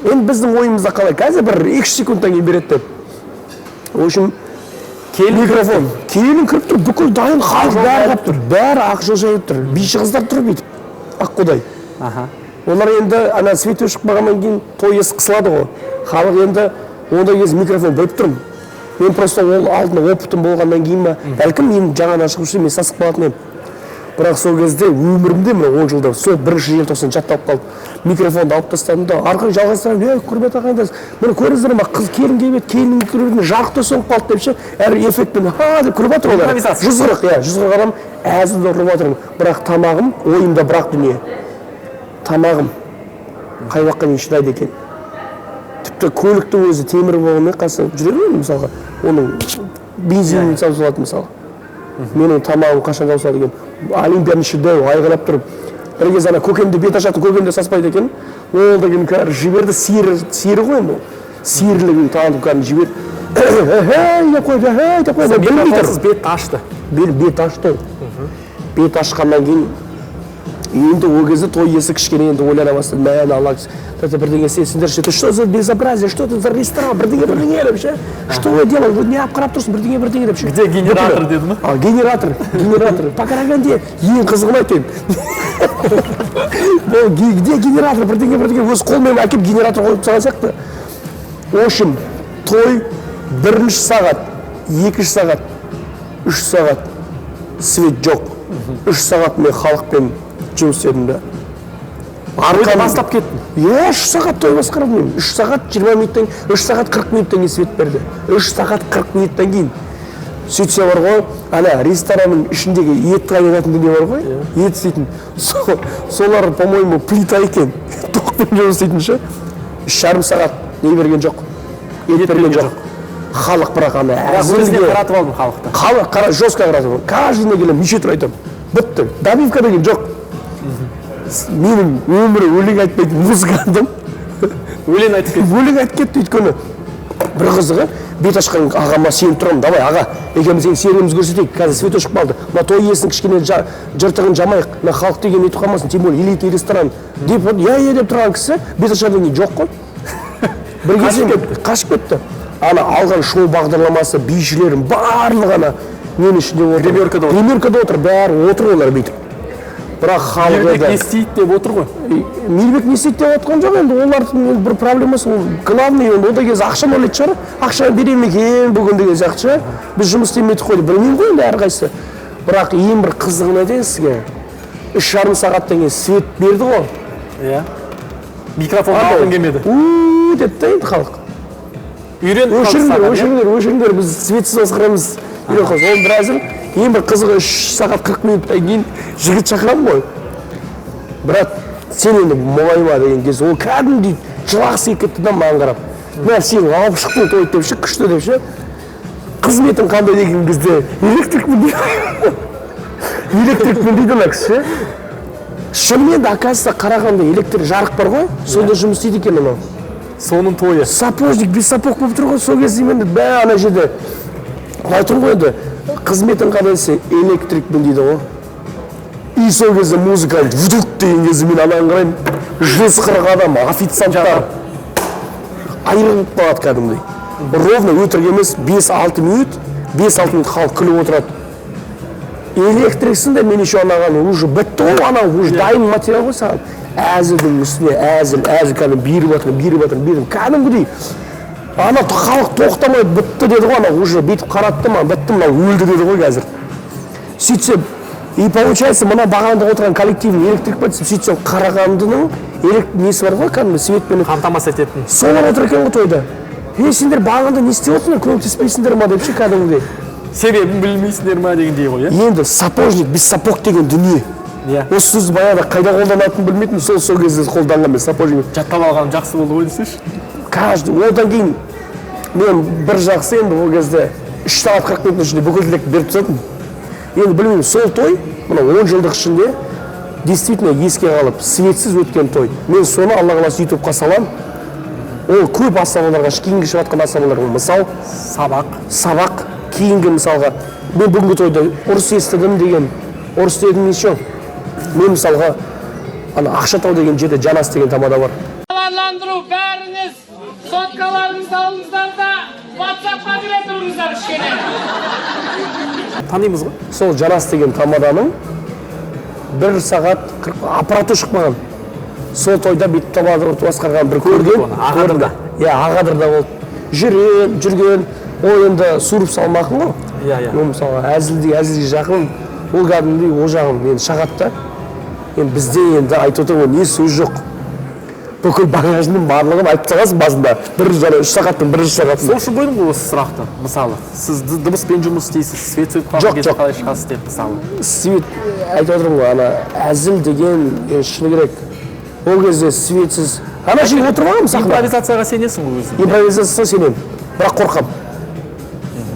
Енді біздің ойымызда қалай, қазір бір 2-3 секундтан кейін береді деп. В общем, микрофон, келін кіріп тұр, бүкіл дайын, халық бәрі қарап тұр, бәрі ақ жол жайып тұр, биші қыздар тұр бүйтіп, аққудай. Олар енді ана свет өшіп қалғаннан кейін той иесі қысылады ғой, халық енді. Ондай кезде микрофон біліп тұрмын мен, просто ол алдында опытым болғаннан кейін ба, бәлкім, мен жаңадан шығып жүрсем, мен сасып қалатын едім. Бірақ сол кезде өмірімде, мына 10 жылда сол 1 желтоқсан жатталып қалды. Микрофонды алып тастадым да, ары қарай жалғастырамын. Ей, құрметті ағайындар, міне, көрдіңіздер ма, қыз келін келіп еді, келін кіріп еді, жарық та сөніп қалды деп ше. Әрі эффектпен ха деп күліп жатыр олар. Импровизация. 140, иә, 140 адам, әзілді ұрып жатырмын. Бірақ тамағым, ойымда бірақ дүние: тамағым қай уақытқа дейін шыдайды екен? Тіпті көліктің өзі темір болғанмен, қасы жүре ғой, мысалға, оның бензинін таусылады. Мысалы, менің тамағым қашан таусылады екен? Олимпияның іші дәу, айғайлап тұрып. Бір кезде ана көкемді, бет ашатын көкем де саспайды екен. Ол деген кәрі жіберді, сиыр, сиыр ғой енді ол, сиырлігін танытып, кәдімгі жіберді, эй деп қойды, эй деп қойды, білмей тұр. Микрофонсыз бет ашты. Бет ашты ол. Бет ашқаннан кейін енді ол кезде той иесі кішкене енді ойлана бастады: мә, ана кісі бірдеңе істесіңдерші, это что за безобразие, что это за ресторан, бірдеңе бірдеңе деп ше, что вы делаете, вы неғып қарап тұрсың, бірдеңе бірдеңе деп ше. Где генератор деді ма? А, генератор, генератор по Караганде. Ең қызығын айтайын, ол где генератор, бірдеңе бірдеңе, өз қолымен әкеліп генератор қойып тастаған сияқты. В общем, той бірінші сағат, екінші сағат, 3 сағат свет жоқ. 3 сағат мен халықпен жұмыс істедім да. Тойды бастап кеттің. Иә, 3 сағат той басқардым мен. 3 сағат 20 минуттан, 3 сағат 40 минуттан кейін свет берді. 3 сағат 40 минуттан кейін. Сөйтсе бар ғой, ана ресторанның ішіндегі ет қайнататын дүние бар ғой, ет істейтін. Солар, по моему, плита екен, тоқпен жұмыс істейтін ше. 3,5 сағат не берген жоқ, ет берген жоқ халық. Бірақ ана Бірақ өзіне әзілге қаратып алдың халықты. Халық қара, жестко қаратып алдым. Каждый келемін, неше түрлі айтамын, бітті, добивка деген жоқ. Менің өмірі өлең айтпайтын музыкантым Өлең айтып кетті. Өлең айтып кетті. Өйткені бір қызығы, бет ашқан ағама сеніп тұрамын: давай, аға, екеуміз енді серігімізді көрсетейік, қазір свет өшіп қалды, мына той иесінің кішкене жыртығын жамайық, мына халық деген нетіп қалмасын, тем более элитный ресторан деп. Иә, иә деп тұрған кісі бет ашардан кейін жоқ қой. Бір кезде қашып кетті. Ана алған шоу бағдарламасы, бишілердің барлығы ана ненің ішінде отыр. Гримеркада отыр. Гримеркада отыр, бәрі отыр олар бүйтіп. Бірақ халық Мейірбек еді. Не істейді деп отыр ғой. Мейірбек не істейді деп отқан жоқ енді, олардың енді бір проблемасы ол. Главный, енді ондай кезде ақшаны ойлайтын шығар, ақшаны бере ме екен бүгін деген сияқты ше, біз жұмыс істемедік қой деп, білмеймін ғой енді әрқайсысы. Бірақ ең бір қызығын айтайын сізге: 3,5 сағаттан кейін свет берді ғой. Иә, микрофон алғың келмеді. У деді да енді халық. Үйреніп қалды Өшіріңдер, саған, иә? өшіріңдер, өшіріңдер, біз светсіз басқарамыз, үйреніп қалдық. Ол бір әзіл. Ең бір қызығы, 3 сағат 40 минуттан кейін жігіт шақырамын ғой: брат, сен енді мұңайма деген кезде, ол кәдімгідей жылағысы келіп кетті да маған қарап: мә, сен алып шықтың тойды деп ше, күшті деп ше. Қызметің қандай деген кезде, электрикпін дейді, электрикпін дейді ана кісі ше. Шынымен де, оказывается, Қарағанды электр жарық бар ғой, сонда жұмыс істейді екен анау. Соның тойы. Сапожник без сапог болып тұр ғой сол кезде. Мен бә, ана жерде былай тұр ғой енді, қызметің қандай десе, электрикпін дейді ғой. И сол кезде музыка вдруг деген кезде мен ананы қараймын, 140 адам, официанттар айырылып қалады кәдімгідей. Ровно, өтірік емес, 5-6 минут, 5-6 минут халық күліп отырады. Электриксің де, мен еще анаған уже бітті ғой, анау уже дайын материал ғой саған. Әзілдің үстіне әзіл, әзіл, кәдімгі беріп жатырмын, беріп жатырмын, беріп, кәдімгідей ана халық тоқтамай бітті деді ғой. Анау уже бүйтіп қарады да маған: бітті, мынау өлді деді ғой қазір. Сөйтсе И получается, мына бағанада отырған коллективный электрик па десем, сөйтсем, Қарағандының несі бар ғой, кәдімгі светпен қамтамасыз ететін. Солар отыр екен ғой тойда. Ей, сендер бағанда не істеп отырсыңдар, көмектеспейсіңдер ма деп ше кәдімгідей. Себебін білмейсіңдер ма дегендей ғой, иә? Енді сапожник без сапог деген дүние. Иә. Осы сөзді баяғыда қайда қолданатынын білмейтінмін, сол кезде қолданған мен сапожник. Жаттап алғаным жақсы болды ғой десеңші. Каждый одан кейін мен бір жақсы, енді ол кезде 3 сағат 40 минуттың ішінде бүкіл тілекті беріп тастадым. Енді білмеймін, сол той мына 10 жылдық ішінде действительно еске қалып, светсіз өткен той. Мен соны, Алла қаласа, Ютубқа саламын. Ол көп асабаларға, кейінгі шығып жатқан асабаларға мысал. Сабақ. Сабақ. Кейінгі, мысалға, мен бүгінгі тойда ұрыс естідім деген, ұрыс дедім еще. Мен, мысалға, ана Ақшатау деген жерде Жанас деген тамада бар. Хабарландыру: бәріңіз соткаларыңызды алыңыздар да, Ватсапқа кіре тұрыңыздар кішкене. Танимыз ғой. Сол Жанас деген тамаданың 1 сағат 40 аппараты шықпаған. Сол тойда бүйтіп тамада басқарған бір көрген. Оны, Ағадырда. Иә, Ағадырда болды. Жүрген, жүрген. Ол енді суырып салмақын ғой. Иә, иә. Ол, мысалға, әзілде, әзілге жақын. Ол кәдімгідей ол жағын енді шағады да. Енді бізде енді айтып отырмын ғой, не сөз жоқ. Бүкіл багажының барлығын айтып тастағансың басында. Бір жаңа 3 сағаттың бірінші сағатында. Сол үшін қойдым ғой осы сұрақты. Мысалы, сіз дыбыспен жұмыс істейсіз, свет сөйтіп қалған Жоқ, кезде жоқ. қалай шығасыз деп, мысалы. Свет, айтып отырмын ғой, ана әзіл деген енді шыны керек. Ол кезде светсіз ана жерге отырып алғанмын сахнада. Импровизацияға сенесің ғой өзің. Импровизацияға сенемін, бірақ қорқамын.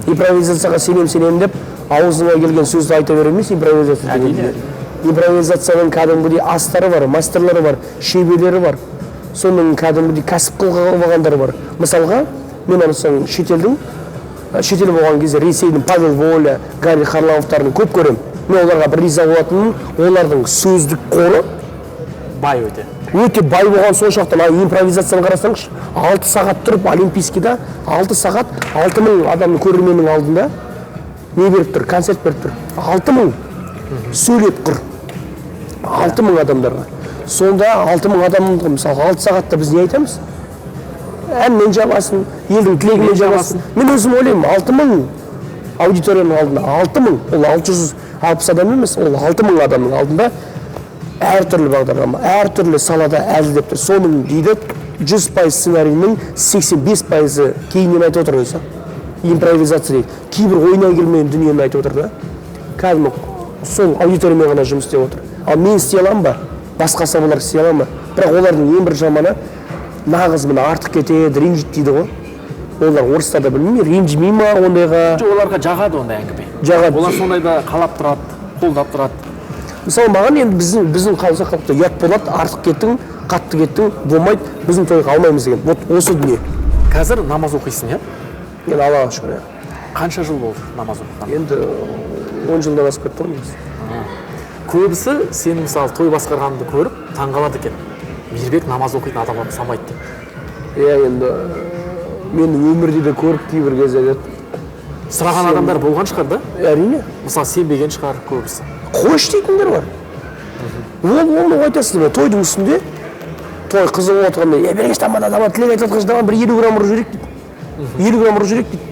Импровизацияға сенемін, сенемін деп аузыңа келген сөзді айта беру емес импровизация деген. Әрине. Импровизацияның кәдімгідей астары бар, мастерлары бар, шеберлері бар, соның кәдімгідей кәсіп қылып алғандары бар. Мысалға, мен ана соң шетелдің, шетел болған кезде Ресейдің Павел Воля, Гарри Харламовтарын көп көремін. Мен оларға бір риза болатыным, олардың сөздік қоры бай өте. Өте бай болған соншалықты, ана импровизацияны қарасаңызшы, 6 сағат тұрып, Олимпийскийда 6 сағат 6000 адамның, көрерменнің алдында не беріп тұр, концерт беріп тұр, 6000 сөйлеп тұр 6000 адамдарға. Сонда 6000 адамға, мысалы, 6 сағатта біз не айтамыз? Әнмен жабасың, елдің тілегімен жабасың. Мен өзім ойлаймын, 6000 аудиторияның алдында, 6000, ол 660 адам емес, ол 6000 адамның алдында әртүрлі бағдарлама, әртүрлі салада әзілдеп тұр. Соның дейді 100% сценарийінің 85%-ы кейіннен айтып отыр өзі, импровизация дейді, кейбір ойына келмеген дүниені айтып отыр да, кәдімгі сол аудиториямен ғана жұмыс істеп отыр. Ал мен істей аламын ба, басқа асабалар істей ала ма? Бірақ олардың ең бір жаманы, нағыз мына артық кетеді, ренжиді дейді ғой олар. Орыстарда, білмеймін, ренжімей ма ондайға? Жоқ, оларға жағады ондай әңгіме. Жағады. Олар сондайда қалап тұрады, қолдап тұрады. Мысалы, маған енді біздің қазақ халықта ұят болады, артық кеттің, қатты кеттің, болмайды, біздің тойға алмаймыз деген вот осы дүние. Қазір намаз оқисың, иә? Енді Аллаға шүкір, иә. Қанша жыл болды намаз оқыған? Енді 10 жылдан асып кетті ғой негізі. Көбісі сені, мысалы, той басқарғаныңды көріп таңғалады екен, Мейірбек намаз оқитын адамға ұқсамайды деп. Иә, енді мен өмірде де көріп, кейбір кезде айтады. Сұраған адамдар болған шығар да? Әрине. Мысалы, сенбеген шығар көбісі. Қойшы дейтіндер бар. Ол оны айтасың ба, тойдың үстінде, той қызық болып отырғанда, е, бергеш, тамада, тамада, тілек айтып жатқан, давай бір 50 грамм ұрып жіберейік дейді, 50 грамм ұрып жіберейік дейді.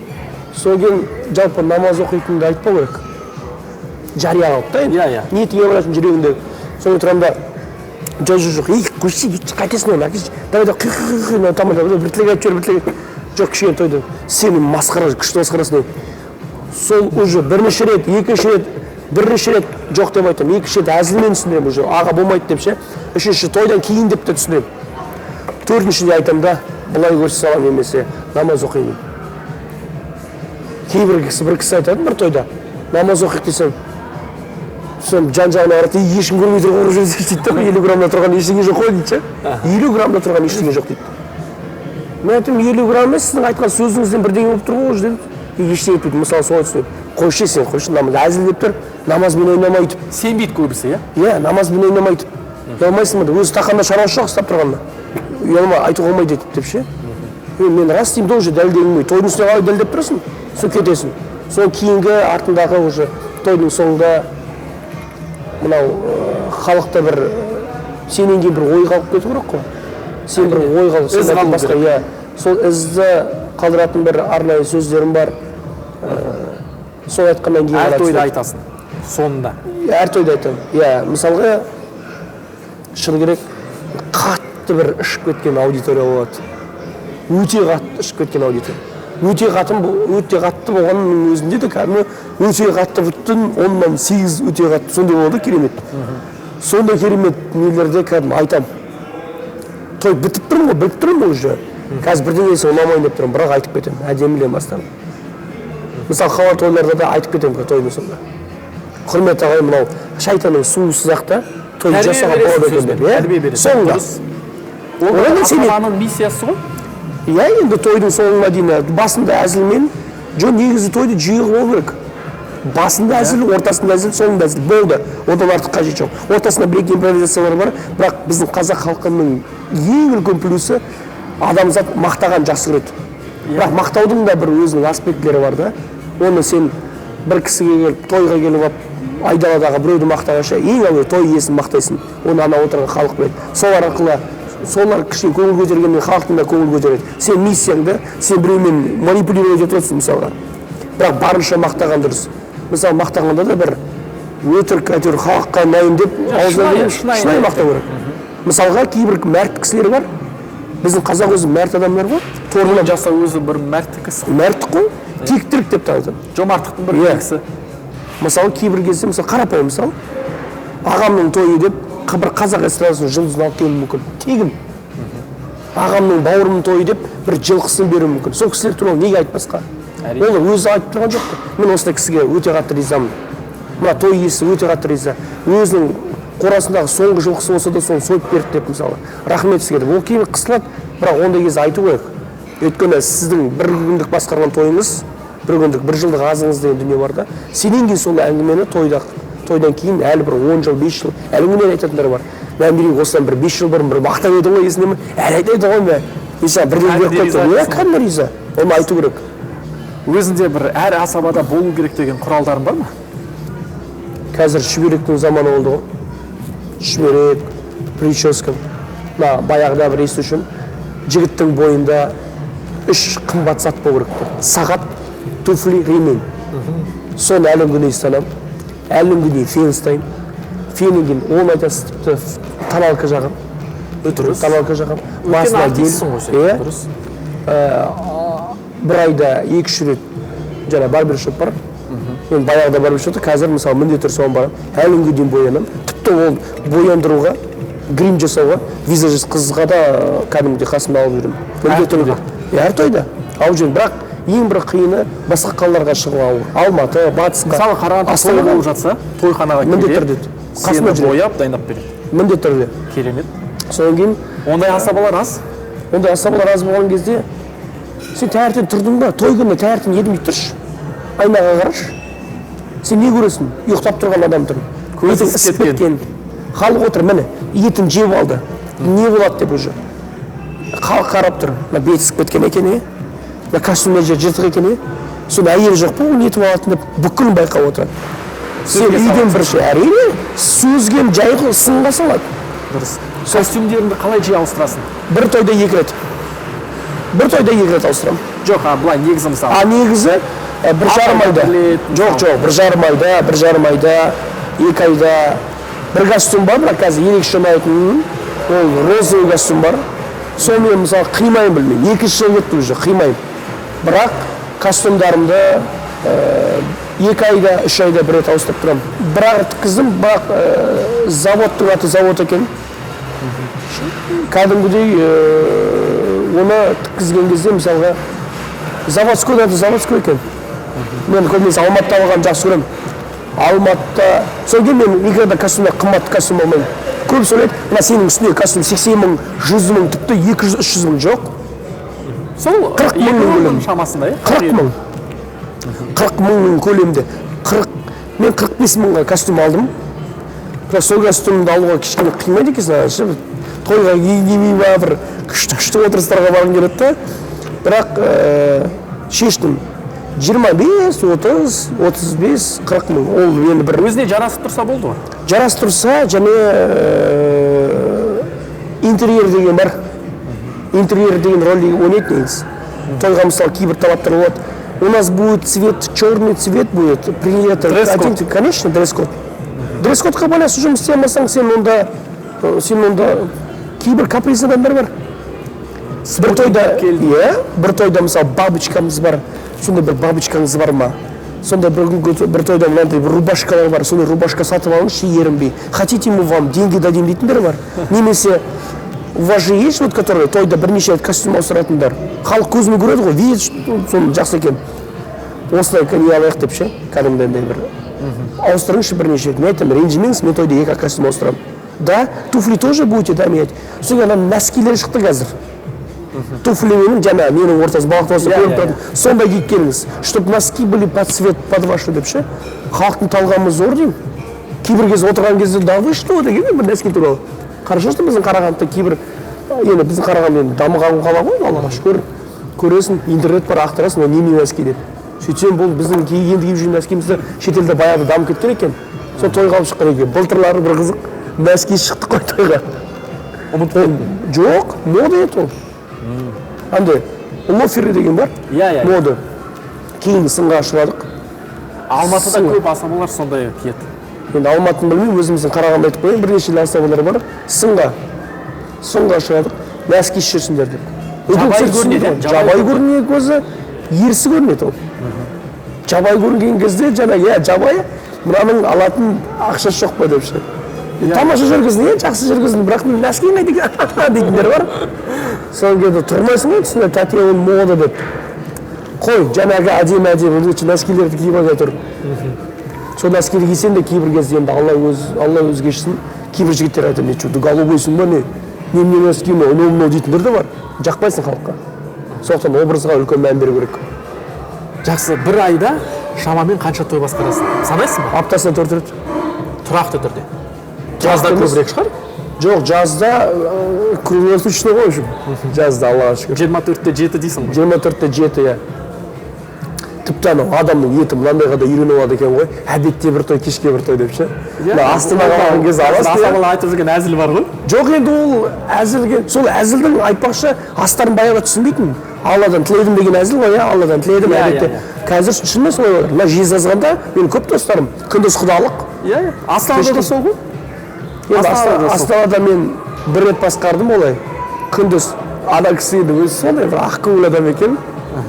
Содан кейін жалпы намаз оқитыныңды айтпау керек жария қылып та енді. Иә, иә. Ниетіңе барасың, жүрегіңде. Содан тұрамын да, жоқ, жоқ, жоқ, ей, қойшы, қайтесің оны, әкеші, давай, давай, құй, құй, құй, мына тамада, бір тілек айтып жібер, бір тілек. Жоқ, кішкене тойды сен масқара, күшті басқарасың дейді. Сол уже бірнеше рет, екінші рет, бірінші рет жоқ деп айтамын, екінші рет әзілмен түсіндіремін уже, аға, болмайды деп ше. Үшінші тойдан кейін деп те түсіндіремін. Төртіншіде айтамын да, былай көрсете саламын немесе намаз оқимын. Кейбір кісі, бір кісі айтады, бір тойда намаз оқиық десем, соны жан жағына қарады: «Ей, ешкім көрмей тұр ғой, ұрып жіберсек», — дейді да. 50 граммда тұрған ештеңе жоқ қой дейді ше, 50 граммда тұрған ештеңе жоқ дейді. Мен айттым, 50 грамм емес, сіздің айтқан сөзіңізден бірдеңе болып тұр ғой уже дедім. И ештеңе етпейді, мысалы, солай түсінеді. Қойшы, сен қойшы, намаз әзілдеп тұр, намазбен ойнама өйтіп. Сенбейді көбісі, иә? Иә, намазбен ойнама өйтіп, ұялмайсың ба деп. Өзі тақанда шаруасы жоқ ұстап тұрғанына, ұялма, айтуға болмайды өйтіп деп ше. Е, мен рас деймін да, уже дәлелдегім келмейді. Тойдың үстіне қалай дәлелдеп тұрасың? Сол кетесің. Сол кейінгі артындағы уже тойдың соңында мынау халықта бір сенен кейін бір ой қалып кету керек қой. Сен бір ой қал, Із сен қалу басқа керек. Иә, сол ізді қалдыратын бір арнайы сөздерім бар. Сол айтқаннан кейін Әр ғана тойда түсінеді. айтасың. Соңында. Әр тойда айтамын. Иә, мысалға, шыны керек, қатты бір ішіп кеткен аудитория болады. Өте қатты ішіп кеткен аудитория. Өте қатты, өте қатты болғанның өзінде де кәдімгі өте қатты бүтін 8/10 өте қатты сондай болады, керемет. Сондай керемет нелерде кәдімгі айтамын. Той бітіп тұрмын ғой, біліп тұрмын ғой уже. Қазір бірдеңесі ұнамайын деп тұрмын, бірақ айтып кетемін, әдемілеп бастаймын. Мысалы, хабар тойларда да айтып кетемін тойдың соңында. Құрметті ағайын, мынау шайтанның суысыз ақ та той жасауға болады екен деп. Тәрбие бересің. Соңында. Ол Одан сенеді. ата-ананың миссиясы ғой. Иә, енді тойдың соңына дейін басында әзілмен, жоқ, негізі тойды жүйе қылу керек. Басында әзіл, ортасында әзіл, соңында әзіл. Болды. Одан артық қажет жоқ. Ортасында бір екі импровизациялар бар, бірақ біздің қазақ халқының ең үлкен плюсы — адамзат мақтаған жақсы көреді. Бірақ мақтаудың да бір өзінің аспектілері бар да. Оны сен бір кісіге келіп, тойға келіп алып, айдаладағы біреуді мақтағанша, ең әуелі той иесін мақтайсың. Оны ана отырған халық біледі. Солар арқылы солар кішкене көңіл көтергеннен халықтың да көңіл көтереді. Сен миссияңды, сен біреумен манипулировать етіп отырсың мысалға. Бірақ барынша мақтаған дұрыс. Мысалы, мақтағанда да бір өтірік әйтеуір халыққа ұнайын деп аузынан Шынайы, келген шынайы шынайы мақтау керек. Мысалға, кейбір мәрт кісілер бар. Біздің қазақ өзі мәрт адамдар ғой. Торғын жасау өзі бір мәрттік іс қой. Мәрттік қой, тектілік деп те айтады. Жомарттықтың бір белгісі. Мысалы, кейбір кезде, мысалы, қарапайым мысал, ағамның тойы деп бір қазақ эстрадасының жұлдызын алып келуі мүмкін тегін. Ағамның, бауырымның тойы деп бір жылқысын беруі мүмкін. Сол кісілер туралы неге айтпасқа? Әрине. Ол өзі айтып тұрған жоқ қой. Мен осындай кісіге өте қатты ризамын, мына той иесі өте қатты риза, өзінің қорасындағы соңғы жылқысы болса да, соны сойып берді деп, мысалы, рахмет сізге деп. Ол кейбір қысылады, бірақ ондай кезде айту керек. Өйткені сіздің бір күндік басқарған тойыңыз, бір күндік, бір жылдық азыңыз деген дүние бар да. Сенен кейін сол әңгімені тойда, тойдан кейін әлі бір 10 жыл, 5 жыл әлі күнге айтатындар бар. Мән, осыдан бір 5 жыл бұрын бір мақтап едің ғой, есіңде ме? Әлі айтады ғой. Мә, мен саған бірдеңе беріп Кәдімгідей қойыпты. Иә, риза. Кәдімгі риза, оны айту керек. Өзінде бір әр асабада болу керек деген құралдарың бар ма? Қазір шүберектің заманы болды ғой, шүберек, прическа. Мына баяғыда бір естушім, жігіттің бойында үш қымбат зат болу керек деп: сағат, туфли, ремень. Соны әлі күнге дейін ұстанамын, әлі күнге дейін фен ұстаймын. Феннен кейін оны айтасыз, тіпті тоналка жағамын, өтірік тоналка жағамын. Үлкен Басына гель. артистсің ғой сен. Иә. Дұрыс. Бір айда екі үш рет жаңа барбершоп бар. Мен баяғыда барбершопта, қазір, мысалы, міндетті түрде соған барамын. Әлі күнге дейін боянамын. Тіпті ол бояндыруға, грим жасауға визажист қызға да кәдімгідей қасымда алып жүремін міндетті түрде. Иә, әр тойда алып жүремін. Бірақ ең бір қиыны — басқа қалаларға шығу ауыр, Алматы, батысқа. Мысалы, Қарағанды той Астанаға. болып жатса, тойханаға Міндетті келеді, түрде. сені Қасында жүреді. бояп, дайындап береді. Міндетті түрде. Керемет. Содан кейін Ондай асабалар аз. Ондай асабалар аз болған кезде, сен таңертең тұрдың ба, той күні таңертең ерінбей тұршы, айнаға қарашы, сен не көресің? Ұйықтап тұрған адам тұр. Көзі Етің ісіп ісіп кеткен. кеткен, халық отыр, міне, етін жеп алды, не болады деп уже халық қарап тұр. Мына беті ісіп кеткен екен, е, мына костюм мына жері жыртық екен, е, соны әйелі жоқ па, ол нетіп алатын деп бүкілін байқап отырады. Сен Сөзге үйден бір әрине, сөзге жай сынға салады. Дұрыс. Костюмдеріңді қалай жиі ауыстырасың? Бір тойда екі рет, бір тойда екі рет ауыстырамын. Жоқ, а былай негізі, мысалы? А негізі бір Алты жарым айда айда. бір рет, Жоқ, мысалы. жоқ, 1,5 айда, 1,5 айда, 2 айда. Бір костюм бар, бірақ қазір ерекше ұнайтын, ол розовый костюм бар. Соны мен, мысалы, қимаймын, білмеймін, 2 жыл кетті уже, қимаймын. Бірақ костюмдарымды 2 айда, 3 айда бір рет ауыстырып тұрамын. Бір ақ рет тіккіздім, бірақ заводтың аты завод екен кәдімгідей. Оны тіккізген кезде, мысалға, заводской да заводской екен. Мен көбінесе Алматыда алғанды жақсы көремін, Алматыда. Содан кейін мен никогда костюмдар, қымбат костюм алмаймын. Көбісі ойлайды, мына сенің үстіндегі костюм 80 мың, 100 мың, тіпті 200, 300 мың. Жоқ. Сол 40 екі мыңның мыңның көлемі. шамасында, иә? 40 мың, 40 мыңның көлемінде. 40, мен 45 мыңға костюм алдым. Бірақ сол костюмді алуға кішкене қимайды екенсің ана ше, тойға кимей ма, бір күшті күшті отырыстарға барғың келеді да. Бірақ шештім: 25, 30, 35, 40 мың. Ол енді бір Өзіне жарасып тұрса болды ғой. Жарасып тұрса және интерьер деген бар, интерьер деген роль ойнайды негізі тойға. Мысалы, кейбір талаптар болады. У нас будет цвет, черный цвет будет принято. Дресс-код. Конечно, дресс-код. Дресс-кодқа байланысты жұмыс істей алмасаң, сен онда кейбір капризный адамдар бар. Бір тойда, иә, бір тойда, мысалы, бабочкамыз бар, сондай бір бабочкаңыз бар ма, сондай бір күнгі бір тойда мынандай бір рубашкалар бар, сондай рубашка сатып алыңызшы ерінбей, хотите, мы вам деньги дадим дейтіндер бар. Немесе у вас же есть вот, которые тойда бірнеше рет костюм ауыстыратындар. Халық көзімен көреді ғой, видит, что соны жақсы екен, осылай не алайық деп ше, кәдімгідей андай бір ауыстырыңызшы бірнеше рет. Мен айтамын: «Ренжімеңіз, мен тойда екі костюм ауыстырамын да». Туфли тоже будете, да, менять. Содан кейін ана носкилер шықты қазір, туфлименің жаңағы ненің ортасы, балақтың ортасы көрініп тұратын, сондай киіп келіңіз, чтобы носки были под цвет, под вашу деп ше. Халықтың талғамы зор деймін. Кейбір кезде отырған кезде: «Да вы что?» деген бір носки туралы. Хорошо, что біздің Қарағандыда кейбір, енді біздің Қарағанды енді дамыған қала ғой, Аллаға шүкір. Көресің, интернет бар, ақтарасың, ол неме носки деп. Сөйтсем, бұл біздің енді киіп жүрген носкимізді шетелде баяғыда дамып кеткен екен, сол тойға алып шыққан екен. Былтырлары бір қызық носки шықтық қой тойға. Ұмытып кеттім. Жоқ, мода еді ол, андай лоферы деген бар. Иә, иә. Мода. Кейін сынға ұшырадық. Алматыда көп асабалар сондай киеді. Енді Алматыны білмеймін, өзіміздің Қарағанды айтып қояйын, бірнеше асабалар бар. Сынға ұшырадық, носки жүрсіңдер деп. Жабайы Үлкен кісілер көрінеді, түсінбейді иә? ғой. Жабайы көрінген көзі ерсі көрінеді ол. Жабайы көрінген кезде жаңа, иә, жабайы, мынаның алатын ақшасы жоқ па деп ше. Тамаша жүргіздің, иә, жақсы жүргіздің, бірақ носкиң қайда екен дейтіндер бар. Содан кейін тұрмайсың ғой түсіне, тәте, ол мода деп қой, жаңағы әдемі әдемі лучше носкилерді киіп алып тұр. Сол носкиді кисең де, кейбір кезде енді Алла өзі кешірсін, кейбір жігіттер айтады: «Не, че ты, голубойсың ба, не немене носки мынау, анау мынау дейтіндер де бар. Жақпайсың халыққа. Сондықтан образға үлкен мән беру керек. Жақсы, бір айда шамамен қанша той басқарасың, санайсың ба? Аптасына 4 рет. Тұрақты түрде. Жазда емес. көбірек шығар? Жоқ, жазда круглосуточно ғой, в общем, жазда, Аллаға шүкір. 24-те 7 дейсің ғой. 24-те 7, иә. Тіпті анау адамның еті мынандайға да үйреніп алады екен ғой, обедте бір той, кешке бір той деп ше. Мына Астанаға барған кезде аласың, иә. Асабалар айтып жүрген әзіл бар ғой. Жоқ, енді ол әзілге, сол әзілдің, айтпақшы, астарын баяғыда түсінбейтінмін. «Алладан тіледім» деген әзіл ғой, иә, «Алладан тіледім» Иә, әдетте. Қазір шынымен солай болады. Мына Жезқазғанда менің көп достарым күндіз құдалық. Иә, иә, Астанада да сол ғой. Енді Астанада да сол. Астанада мен бір рет басқардым олай күндіз. Ана кісі енді өзі сондай бір ақкөңіл адам екен.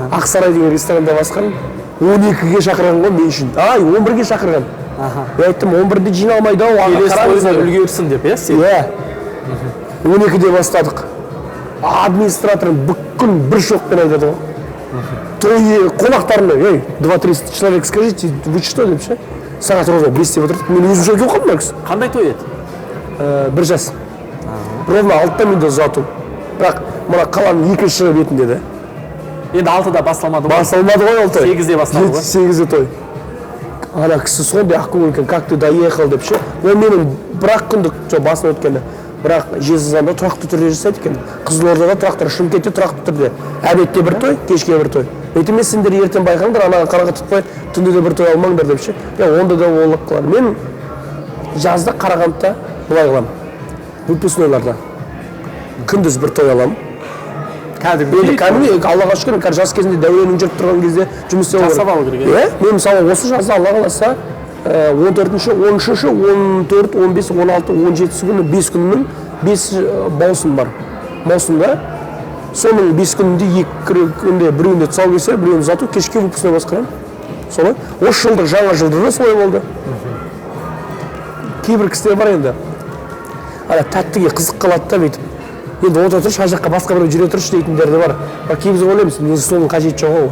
Ақсарай деген ресторанда басқардым. 12-ге шақырған ғой мен үшін, ай, 11-ге шақырған. Мен айттым: «11-де жиналмайды ау, аға, Келесі қараңыз» тойына деп. үлгерсін деп, иә, сен. Иә, 12-де бастадық. Администратор бүкіл бір шоқпен айтады ғой той қонақтарына: «Ей, два триста человек, скажите, вы что?» деп ше. Сағат ровно 5-те отырдық. Мен өзім шок болып қалдым. Мына кісі Қандай той еді? Бір жас. Ровно 6-да менде ұзату, бірақ мына қаланың екінші бетінде да. Енді 6-да басталмады ғой. Басталмады ғой ол той. 8-де басталды ғой. 8-де той. Ана кісі сондай ақкөңіл екен: «Как ты доехал?» деп ше. Ол менің бір ақ күндік жоқ басынан өткені, бірақ Жезқазғанда тұрақты түрде жасайды екен, Қызылордада тұрақты, Шымкентте тұрақты түрде обедте бір той, кешке бір той. Мен айтамын: «Сендер ертең байқаңдар, анаған қараңғы тұтпай түнде де бір той алмаңдар», — деп ше. Иә, онда да ол қылады. Мен жазда Қарағандыда былай қыламын: выпускнойларда күндіз бір той аламын. Кәдімгідей. Енді кәдімгі, Аллаға шүкір, қазір жас кезінде дәуренің жүріп тұрған кезде жұмыс істеу Жасап алу керек, иә. Иә, мен, мысалы, осы жазда, Алла қаласа, 14-ші, 13-ші, 14, 15, 16, 17-сі күні, 5 күннің 5 маусым бар маусымда. Соның 5 күнінде екі күнде, біреуінде тұсаукесер, біреуінде ұзату, кешке выпускной басқарамын. Солай осы жылдық жаңа жылда да солай болды. Кейбір кісілер бар енді, ана тәттіге қызық қалады да, бүйтіп енді отыра тұршы, ана жаққа басқа біреу жүре тұршы дейтіндер де бар. Бірақ кейбір ойлаймыз, негізі соның қажеті жоқ ау,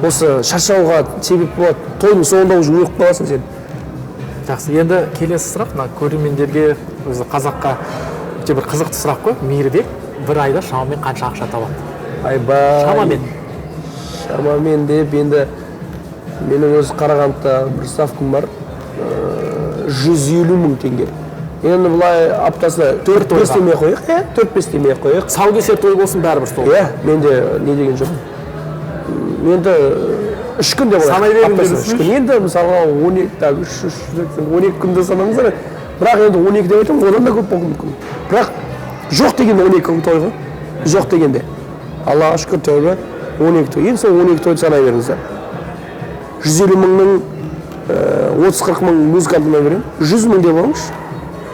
осы шаршауға себеп болады, тойдың соңында уже өліп қаласың сен. Жақсы, енді келесі сұрақ мына көрермендерге, өзі қазаққа өте бір қызықты сұрақ қой: Мейірбек бір айда шамамен қанша ақша табады? Айбай. Шамамен. Шамамен деп енді, менің өзі Қарағандыда бір ставкам бар, 150 000 теңге. Енді былай аптасына 4-5 демей ақ қояйық, иә, 4-5 демей ақ қояйық. Тұсаукесер той болсын, бәрібір сол. Иә, менде не деген жоқ. Енді 3 күн деп алайық. Санай беріңдер. Аптасына 3 күн. Енді мысалға 12, так, үш, үш, 12 күнді санаңыздар. Бірақ енді 12 деп айтамын, одан да көп болуы мүмкін. Бірақ жоқ дегенде 12 күн той ғой. Жоқ дегенде. Аллаға шүкір, тәубе. 12 той. Енді сол 12 тойды санай беріңіздер. 150 мыңның 30-40 мың музыкантына беремін. 100 мың деп алыңызшы.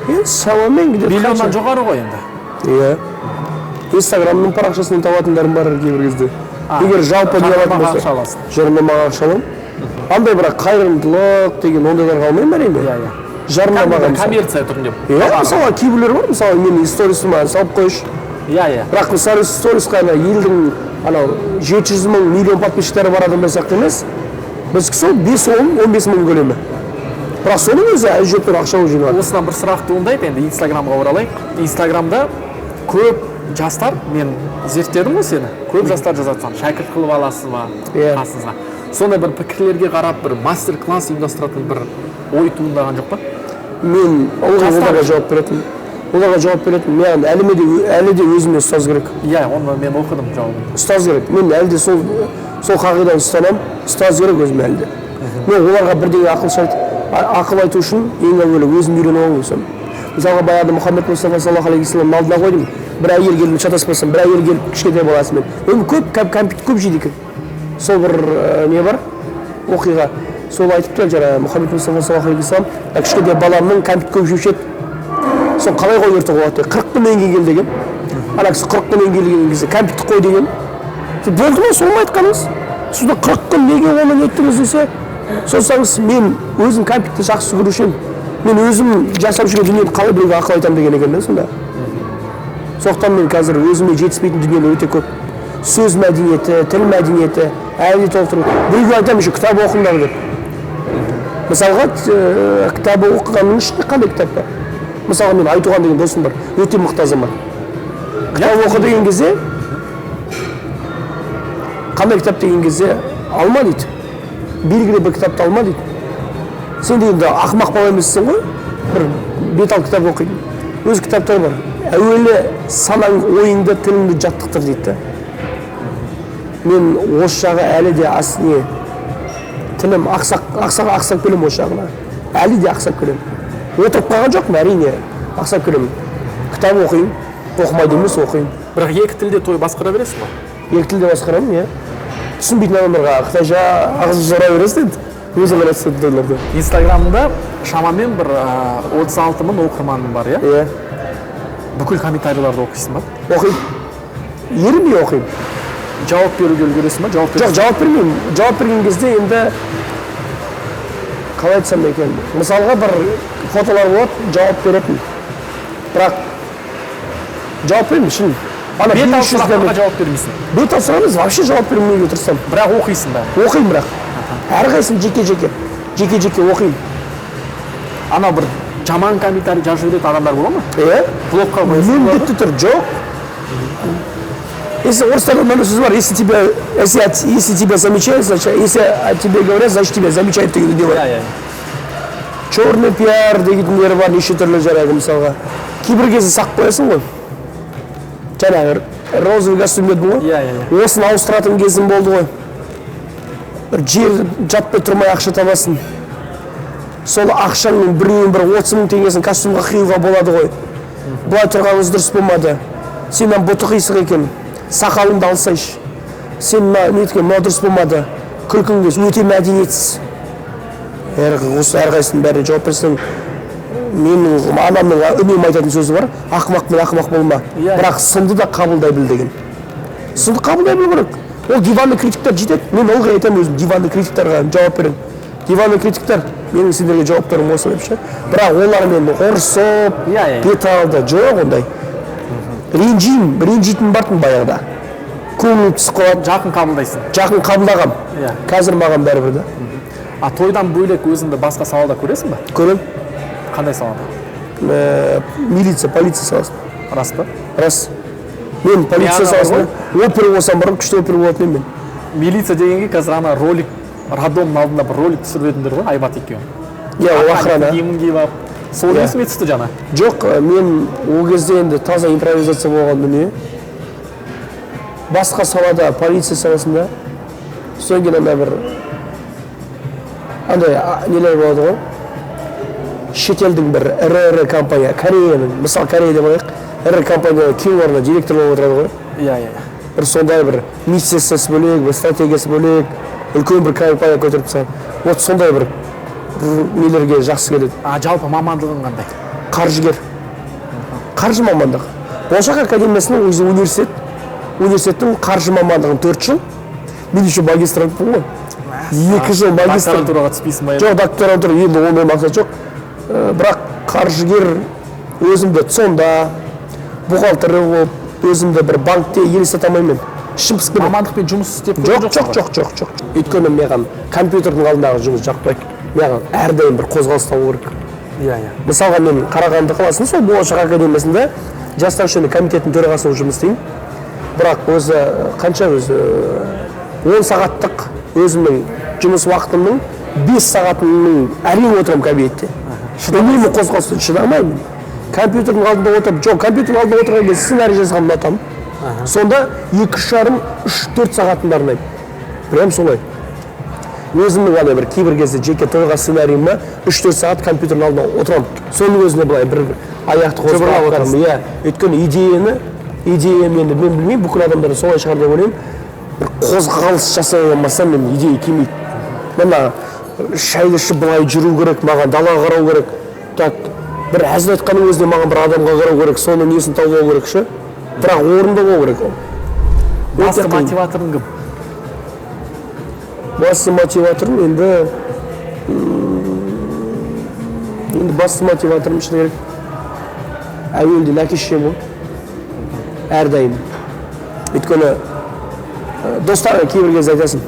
Енді шамамен где-то Миллионнан жоғары ғой енді. Иә. Инстаграмның парақшасынан табатындарым бар кейбір кезде. Егер жалпы не алатын болса, жарнамаға ақша аламын. Андай бірақ қайырымдылық деген ондайларға алмаймын әрине. Иә, иә. Жарнамаға коммерция түрінде. Иә, мысалы кейбіреулер бар, мысалы менің сторисыма салып қойшы. Иә, иә. Бірақ сторисқа ана елдің анау 700 мың миллион подписчиктері бар адамдар сияқты емес. Біздікі сол 5-10, 15 мың көлемі. Бірақ соның өзі әжептәуір ақша болып жиналады. Осыдан бір сұрақ туындайды, енді Инстаграмға оралайық. Инстаграмда көп жастар, мен зерттедім ғой сені, көп жастар жазады саған, шәкірт қылып аласыз ба қасыңызға. Сондай бір пікірлерге қарап бір мастер-класс ұйымдастыратын бір ой туындаған жоқ па? Мен оларға жауап беретін. Оларға жауап беретін. Мен әлі де өзіме ұстаз керек. Иә, оны мен оқыдым жауабын. Ұстаз керек. Мен әлі де сол қағиданы ұстанамын. Ұстаз керек өзіме әлі де. Мен оларға бірдеңе ақыл айту үшін ең әуелі өзім үйреніп алу керекпін. Мысалға баяғыда Мұхаммед Мұстафа саллаллаху алейхи вассаламның алдына қойдым. Бір әйел келіп, шатаспасам, бір әйел келіп кішкентай баласымен. Өмір көп кәмпит көп жейді екен. Сол бір не бар оқиға. Сол айтыпты жаңа Мұхаммед Мұстафа саллаллаху алейхи вассалам, кішкентай баламның кәмпит көп жеуші еді. Сол қалай қой ертең болады деп 40 күннен кейін кел деген. Ана кісі 40 күннен келген кезде кәмпитті қой деген. Болды ма, сол ма айтқаныңыз? Сонда 40 күн неге оны неттіңіз десе, созсаңыз мен өзім кәмпитті жақсы көруші едім. Мен өзім жасап жүрген дүниені қалай біреуге ақыл айтамын деген екен да сонда. Сондықтан мен қазір өзіме жетіспейтін дүниелер өте көп. Сөз мәдениеті, тіл мәдениеті әлі де толықтыру. Біреуге айтамын еще кітап оқыңдар деп. Мысалға, кітап оқығанның ішінде қандай кітап бар? Мысалға мен Айтуған деген досым бар, өте мықты азамат. Кітап оқы деген кезде, қандай кітап деген кезде алма дейді. Белгілі бір кітапты алма дейді. Сен де енді ақымақ бала емессің ғой, бір бет алты кітап оқиды. Өз кітаптары бар. Әуелі санаң, ойыңды, тіліңді жаттықтыр дейді. Мен осы жағы әлі де не, тілім ақсап келемін осы жағына. Әлі де ақсап келемін. Отырып қалған жоқпын, әрине, ақсап келемін. Кітап оқимын, оқымайды емес, оқимын. Бірақ екі тілде той басқара бересің ба? Екі тілде басқарамын, иә. Түсінбейтін адамдарға қытайша, ағылшынша сұрай бересің енді. Өзің ғана түсінетін тойларда. Инстаграмда шамамен бір 36 мың оқырманың бар, иә? Иә. Бүкіл комментарийларды оқисың ба? Оқимын. Ерінбей оқимын. Жауап беруге үлгересің ба? Жоқ, жауап бермеймін. Жауап берген кезде енді қалай айтсам екен? Мысалға бір фотолар болады, жауап беретін. Бірақ жауап бермеймін, шын. Ана бет алты сұрақтарға жауап бермейсің. Бет алты сұрақ емес, вообще жауап бермеуге тырысамын. Бірақ оқисың ба? Оқимын бірақ. Әрқайсысын жеке-жеке. Жеке-жеке оқимын. Анау бір жаман комментарий жазып жіберетін адамдар бола ма? Иә. Блокқа қоясың ба? Міндетті түрде жоқ. Если орыстарда мынандай сөз бар, если тебя замечают, значит, если о тебе говорят, значит тебя замечают деген дүние бар. Иә, иә. Черный пиар дегендер бар, неше түрлі жаңағы мысалға. Кейбір кезде сақ қоясың ғой. Жаңағы розовый костюм дедім ғой. Иә, иә. Осыны ауыстыратын кезім болды ғой. Бір жер жатпай тұрмай ақша табасың. Сол ақшаңның біреуін бір 30 мың теңгесін костюмға қиюға болады ғой. Былай тұрғаныңыз дұрыс болмады. Сен мына бұты қисық екен. Сақалыңды алсайшы. Сен мына неткен, мына дұрыс болмады. Күлкің кез, өте мәдениетсіз. Осы әрқайсысының бәріне жауап берсең, менің анамның үнемі айтатын сөзі бар, ақымақ мен ақымақ болма. Бірақ сынды да қабылдай біл деген. Сынды қабылдай білу керек. Ол диванный критиктер жетеді. Мен ылғи айтамын өзім диванный критиктарға жауап беремін. Диванный критиктер, менің сендерге жауаптарым осы деп ше. Бірақ олармен ұрысып, бет алды, жоқ ондай. Ренжимін, ренжитін бартын баяғыда. Көңілім түсіп қалады. Жақын қабылдайсың. Жақын қабылдағам. Қазір маған бәрібір да. А тойдан бөлек өзіңді басқа салада көресің ба? Көрем. Қандай салада? Милиция, полиция саласында. Рас па? Рас. Мен полиция саласында опер болсам барып, күшті опер болатын едім мен. Милиция дегенге қазір ана ролик, роддомның алдында бір ролик түсіріп едіңдер ғой, Айбат екеуің. Иә, ол охрана. Киімін киіп алып. Сол есіме түсті жаңа. Жоқ, мен ол кезде енді таза импровизация болған дүние. Басқа салада, полиция саласында. Содан кейін ана бір андай нелер болады ғой. Шетелдің бір ірі-ірі компания, Кореяның, мысалы Корея деп алайық, ірі компания кен орнына директор болып отырады ғой. Иә, иә. Бір сондай бір миссиясы бөлек, бір стратегиясы бөлек, үлкен бір компания көтеріп тастаған. Вот сондай бір нелерге жақсы келеді. А жалпы мамандығың қандай? Қаржыгер. Қаржы мамандығы. Болашақ академиясының өзі университет. Университеттің қаржы мамандығын 4 жыл. Мен еще магистрантпын ғой. 2 жыл магистр. Докторантураға түспейсің ба? Жоқ, докторантура енді ондай мақсат жоқ. Бірақ қаржыгер өзімді ЦОНда, бухгалтер болып, өзімді бір банкте елестете алмаймын мен. Ішім пысып кетеді. Мамандықпен жұмыс істеп Жоқ, жоқ, жоқ, жоқ, жоқ. Өйткені маған компьютердің алдындағы жұмыс жақпайды. Маған әрдайым бір қозғалыс табу керек. Иә, иә. Мысалға, мен Қарағанды қаласының сол Болашақ академиясында жастар жөніндегі комитеттің төрағасы болып жұмыс істеймін. Бірақ өзі қанша өзі 10 сағаттық өзімнің жұмыс уақытымның 5 сағатының әрең отырамын кабинетте. Үнемі қозғалыс, шыдамаймын. Компьютердің алдында отырып, жоқ, компьютердің алдында отырған кезде сценарий жазғанды ұнатамын. Сонда 2,5, 3-4 сағатымды арнаймын. Прям солай. Өзімнің андай бір кейбір кезде жеке тойға сценарийіме 3-4 сағат компьютердің алдында отырамын. Соның өзіне былай бір аяқты қозғап отырамын. Иә, өйткені идея мені, мен білмеймін, бүкіл адамдар солай шығар деп ойлаймын. Бір қозғалыс жасай алмасам, мен идея келмейді. Мына шайды ішіп былай жүру керек, маған далаға қарау керек. Так, бір әзіл айтқанның өзінде маған бір адамға қарау керек, соның несін тауып алу керек ше. Бірақ орында болу керек ол. Басты мотиваторың кім? Басты мотиваторым енді басты мотиваторым шыны керек. Әуелден әке шешем ғой. Әрдайым. Өйткені достарға кейбір кезде айтасың,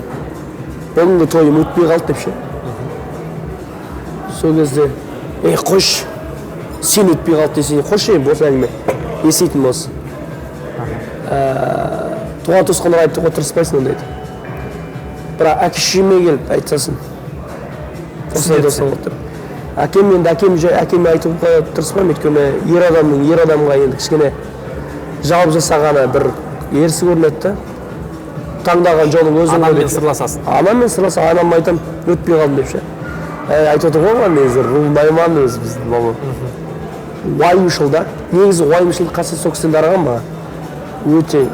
бүгінгі тойым өтпей қалды деп ше. Сол кезде, ей, қойшы, сен өтпей қалды десе, қойшы енді бос әңгіме, еститін болсын. Туған туысқандарға айтуға тырыспайсың ондайды. Бірақ әке шешеме келіп айтсасын, осылай да осылай болды деп. Әкем енді, әкеме айтуға тырыспаймын, өйткені ер адамның ер адамға енді кішкене жауап жасағаны бір ерсі көрінеді да. Таңдаған жолың өзің ғой Анаммен деп. сырласасың. Анаммен сырласам, анама айтамын, өтпей қалдым деп ше. Айтып отыр ғой маған, негізі ру найман өзі біздің бабам. Уайымшыл да. Негізі уайымшылдық қасиет сол кісіден дарыған маған. Өте.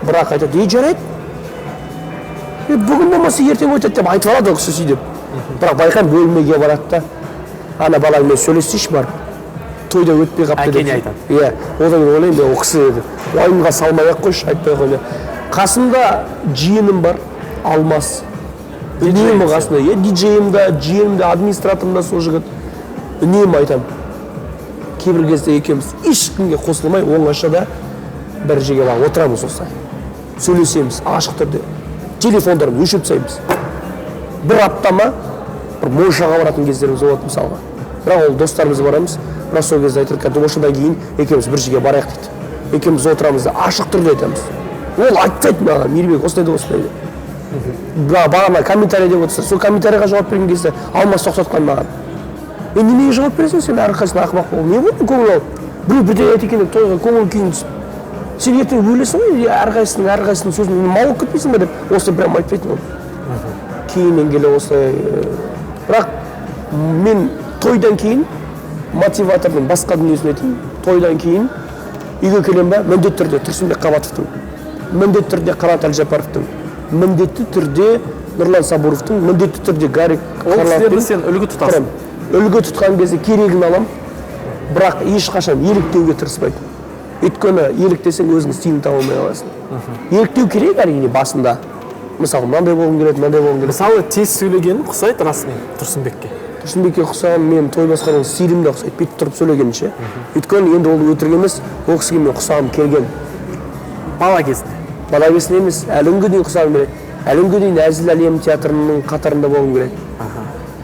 Бірақ айтады, ей, жарайды. Бүгін болмаса ертең өтеді деп айтып алады ол кісі сөйтіп. Бірақ байқаймын, бөлмеге барады да. Ана балаңмен сөйлессейші барып. Тойда өтпей қалыпты деп. Әкеңе айтады. Иә, одан кейін ойлаймын, мен ол кісі еді. Уайымға салмай-ақ қойшы, айтпай ақ қойшы. Қасымда жиенім бар, Алмас. Үнемі қасымда. Иә, диджейім да, жиенім де, администраторым да сол жігіт. Үнемі айтамын. Кейбір кезде екеуміз ешкімге қосылмай, оңашада бір жерге барып отырамыз осылай. Сөйлесеміз ашық түрде. Телефондарымызды өшіріп тастаймыз. Бір апта ма, бір моншаға баратын кездеріміз болады мысалға. Бірақ ол достарымыз барамыз, бірақ сол кезде айтады, кәдімгі осыдан кейін екеуміз бір жерге барайық дейді. Екеуміз отырамыз да ашық түрде айтамыз. Ол айтпайды маған, Мейірбек осындай да осындай деп. Бірақ бағана комментарий деп отырса, сол комментарийға жауап берген кезде Алмас тоқтатқан маған. Е, неменеге жауап бересің сен, әрқайсысына ақымақ болып? Не болды көңіл алып? Біреу бірдеңе айтады екен деп тойға көңіл күйің түсіп. Сен ертең өлесің ғой, әрқайсысының сөзін мал болып кетпейсің ба деп осы прям айтпайтын ол. Кейіннен келе осылай. Бірақ мен тойдан кейін мотиватордың басқа дүниесін айтайын. Тойдан кейін үйге келемін ба, міндетті түрде Тұрсынбек Қабатовтың, міндетті түрде Қанат Әлжапаровтың, міндетті түрде Нұрлан Сабуровтың, міндетті түрде Гарик Ол кісілерді Қарлановтың сен үлгі тұтасың. Прям үлгі тұтқан кезде керегін аламын, бірақ ешқашан еліктеуге тырыспайтын. Өйткені еліктесең өзің стилін таба алмай қаласың. Еліктеу керек әрине басында. Мысалы, мынандай болғым келеді, мынандай болғым келеді. Мысалы, тез сөйлегенін ұқсайды расымен Тұрсынбекке. Тұрсынбекке ұқсаған мен той басқарған стилім де ұқсайды, бүйтіп тұрып сөйлегенше. Өйткені енді ол өтірік емес, ол кісіге мен ұқсағым келген. Бала кезінде. Бала кезінде емес, әлі күнге дейін ұқсағым келеді. Әлі күнге дейін Әзіл әлем театрының қатарында болғым келеді.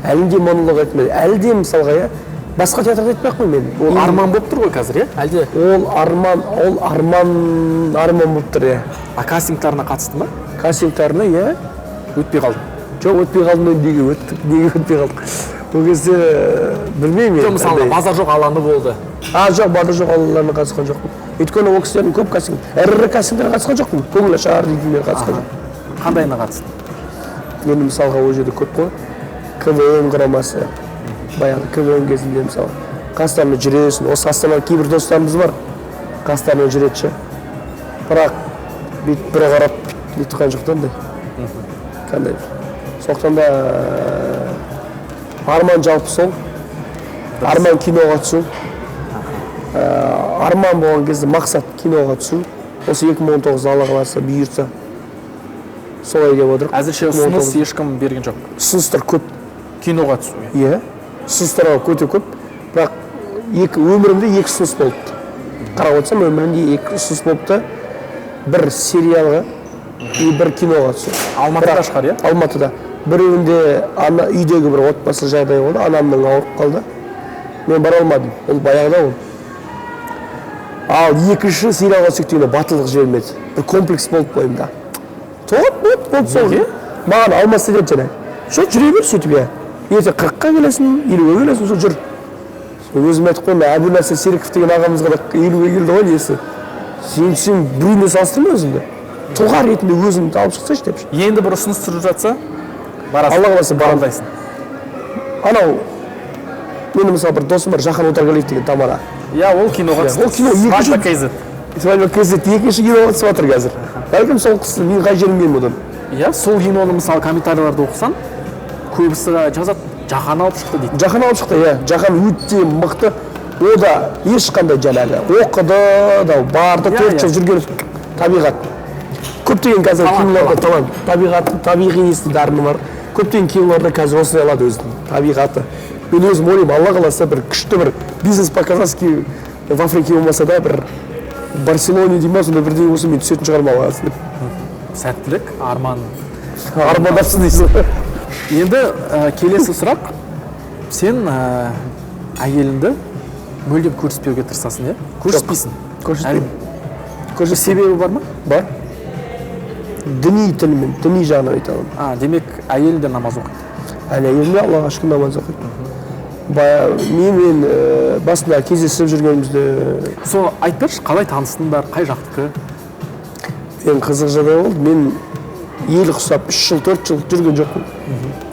Әлі де монолог айтқым келеді. Әлі де мысалға, иә, басқа театрда айтпай ақ қой мен. Ол арман болып тұр ғой қазір, иә? Әлде? Ол арман болып тұр, иә. А кастингтарына қатысты ма? Кастингтарына, иә. Өтпей қалдым. Жоқ, өтпей қалдым енді, неге өттік, неге өтпей қалдық? Ол кезде білмеймін Жоқ, енді, мысалы, андай. базар жоқ алаңы болды. А, жоқ, базар жоқ алаңдарына қатысқан жоқпын. Өйткені ол кісілердің көп кастинг, ірі кастингтерге қатысқан жоқпын. Көңіл ашар дейтіндерге қатысқан жоқпын. Қандайына қатыстың? Енді мысалға ол жерде көп қой. КВН құрамасы. Баяғы КВН кезінде мысалы қастарында жүресің. Осы Астанада кейбір достарымыз бар. Қастарында жүреді ше. Бірақ Бүйтіп бір қарап неткен жоқ та андай. Қандай. Сондықтан да арман жалпы сол. Арман киноға түсу. Арман болған кезде мақсат киноға түсу. Осы 2019 Алла қаласа, бұйыртса, солай деп отырмық. Әзірше ұсыныс ешкім берген жоқ. Ұсыныстар көп. Киноға түсуге. Иә, ұсыныстар өте көп. Бірақ өмірімде екі ұсыныс болыпты. Қарап отырсам, өмірімде екі ұсыныс болыпты. Бір сериалға и бір киноға түсу. Алматыда шығар, иә? Алматыда. Біреуінде үйдегі бір отбасы жағдай болды, анамның ауырып қалды. Мен бара алмадым. Ол баяғыда ол. Ал екінші сериалға түсейік дегенде батылдық жібермеді. Бір комплекс болып бойымда. Топ, болды сол. Маған алмас деді жаңағы. Сол жүре бер сөйтіп, иә. Ертең 40-қа келесің, 50-ге келесің, сол жүр. Өзім айтып қойдым, Әбу Насыр Серіков деген ағамызға да 50-ге келді ғой несі. Сен біреумен салыстырма өзіңді. Тұлға ретінде өзіңді алып шықсайшы деп. Енді бір ұсыныс түсіріп жатса, барасың. Алла қаласа барамын. Қабылдайсың. Анау, менің мысалы бір досым бар, Жахан Отарғалиев деген Тамара. Иә, ол киноға түсті. Ол кино екінші. Свадьба KZ. Свадьба KZ екінші киноға түсіп жатыр қазір. Бәлкім сол кісі, мен қай жерім кем одан. Иә, сол киноны мысалы комментарийлерді оқысаң, көбісі жазады, Жахан алып шықты дейді. Жахан алып шықты, иә. Жахан өте мықты. О да ешқандай жаңағы оқыды да барды, 4 жыл жүрген табиғат. Көптеген қазір киноларда талант, табиғат, табиғи несі дарыны бар. Көптеген киноларда қазір осылай алады өзінің табиғаты. Мен өзім ойлаймын, Алла қаласа бір күшті бір бизнес по-казахски в Африке болмаса да бір Барселоне дей ма, сондай бірдеңе болса мен түсетін шығармын Алла қаласа деп. Сәттілік, арман. Армандапсың дейсің ғой. Енді келесі сұрақ. Сен әйеліңді мүлдем көріспеуге тырысасың, иә? Көріспейсің. Көріспеймін. Көріспеймін. Себебі бар ма? Бар. Діни тілмен, діни жағынан айта аламын. Демек, әйел де намаз оқиды. Әйелім де Аллаға шүкір намаз оқиды. Мен басында кездесіп жүргенімізде... Сол айтып берші, қалай таныстыңдар, қай жақтікі? Ең қызық жағдай болды, мен ел құсап 3 жыл, 4 жыл жүрген жоқпын.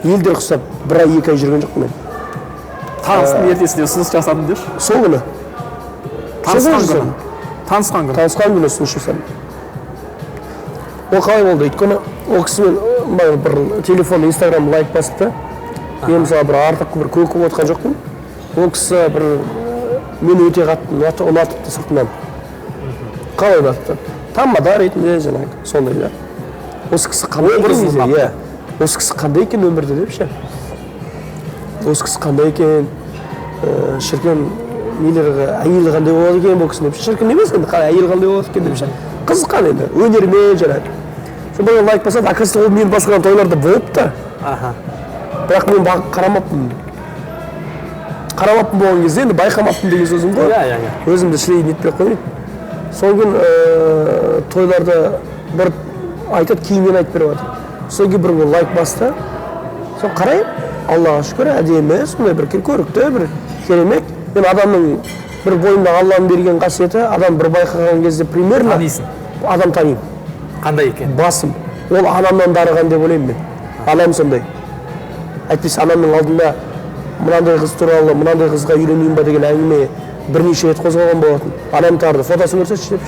Елдер құсап 1 ай, 2 ай жүрген жоқпын мен. Таныстың ертесіне ұсыныс жасадым деші? Сол күні. Танысқан күні. Танысқан күні. Танысқан күні ұсыныс жасадым. Ол қалай болды? Өйткені ол кісімен бір телефон, Инстаграм лайк басыпты. Мен мысалы бір артық бір көкіп отқан жоқпын. Ол кісі бір мені өте қатты ұнатыпты сыртынан. Қалай ұнатыпты? Тамада ретінде жаңағы сондай да. Осы кісі қандай екен? Иә. Осы кісі қандай екен өмірде деп ше. Осы кісі қандай екен? Шіркін нелер әйелі қандай болады екен бұл кісінің деп. Шіркін емес енді, әйелі қандай болады екен деп ше. Қызыққан енді, өнермен жаңағы. Сол бір лайк басады, оказывается ол мен басқан тойларда болыпты. Бірақ мен қарамаппын. Қарамаппын болған кезде енді байқамаппын деген сөзім ғой. Иә. Өзімді шілей нетпей қоймайды. Сол күн тойларда бір айтады, кейіннен айтып беріп жатыр. Сол кейін бір күн лайк басты. Сол қараймын, Аллаға шүкір, әдемі, сондай бір көрікті, бір керемет. Мен адамның бір бойында Алланың берген қасиеті, адам бір байқаған кезде примерно танисың. Адам танимын. Қандай екен? Басым. Ол анамнан дарыған деп ойлаймын мен. Анам сондай. Әйтпесе анамның алдында мынандай қыз туралы, мынандай қызға үйленейін ба деген әңгіме бірнеше рет қозғалған болатын. Анам тарды, фотосын көрсетші деп.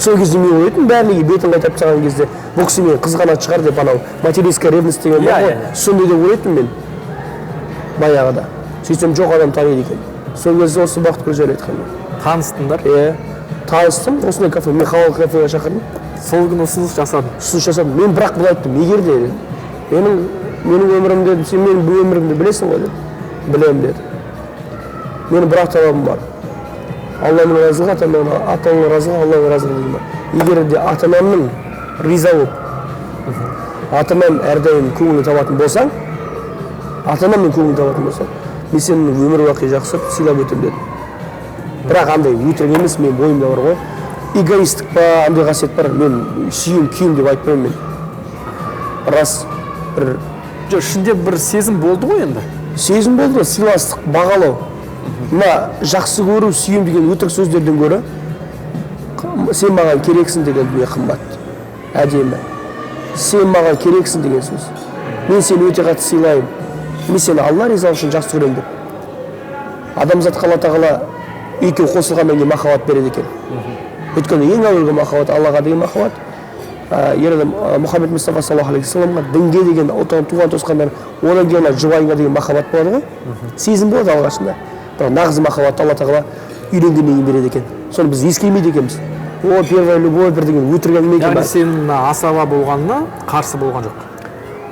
Сол кезде мен ойлайтынмын, барлығы бетін қайтарып тастаған кезде бұл кісі мені қызғанатын шығар деп, анау материнская ревность деген бар ғой, сондай деп ойлайтынмын мен баяғыда. Сөйтсем жоқ, адам таниды екен. Сол кезде осы Бақытгүл жайлы айтқан мен. Таныстыңдар? Иә, таныстым. Осындай кафе, мен халал кафеге шақырдым. Сол күні ұсыныс жасадым. Ұсыныс жасадым. Мен бірақ былай айттым, егер де менің өмірімде, сен менің бұл өмірімді білесің ғой деді. Білемін деді. Менің бір ақ талабым бар. Алланың разылығы, ата-ананың разылығы, Алланың разылығы деген бар. Егер де ата-анамның риза болып, ата-анам әрдайым көңілін табатын болсаң, ата-анамның көңілін табатын болсаң, мен сені өмір бақи жақсы сыйлап өтемін дедім. Бірақ андай өтірік емес, менің бойымда бар ғой. Эгоисттік па, андай қасиет бар, мен сүйем, күйем деп айтпаймын мен. Рас, бір... Жоқ, ішінде бір сезім болды ғой енді? Сезім болды, сыйластық, бағалау. Мына жақсы көру, сүйем деген өтірік сөздерден гөрі, сен маған керексің деген дүние қымбат, әдемі. Сен маған керексің деген сөз. Мен сені өте қатты сыйлаймын. Мен сені Алла ризалығы үшін жақсы көремін деп. Адамзатқа Алла тағала екеуі қосылғаннан кейін махаббат береді екен. Өйткені ең әуелгі махаббат Аллаға деген махаббат, ер адам Мұхаммед Мұстафа саллаллаху алейхи уассаламға, дінге деген, туған туысқандар, одан кейін жұбайыңа деген махаббат болады ғой, сезім болады алғашында. Бірақ нағыз махаббатты Алла тағала үйленгеннен кейін береді екен. Соны біз ескермейді екенбіз. О, первая любовь бір деген өтірік әңгіме екен. Яғни сенің мына асаба болғанына қарсы болған жоқ?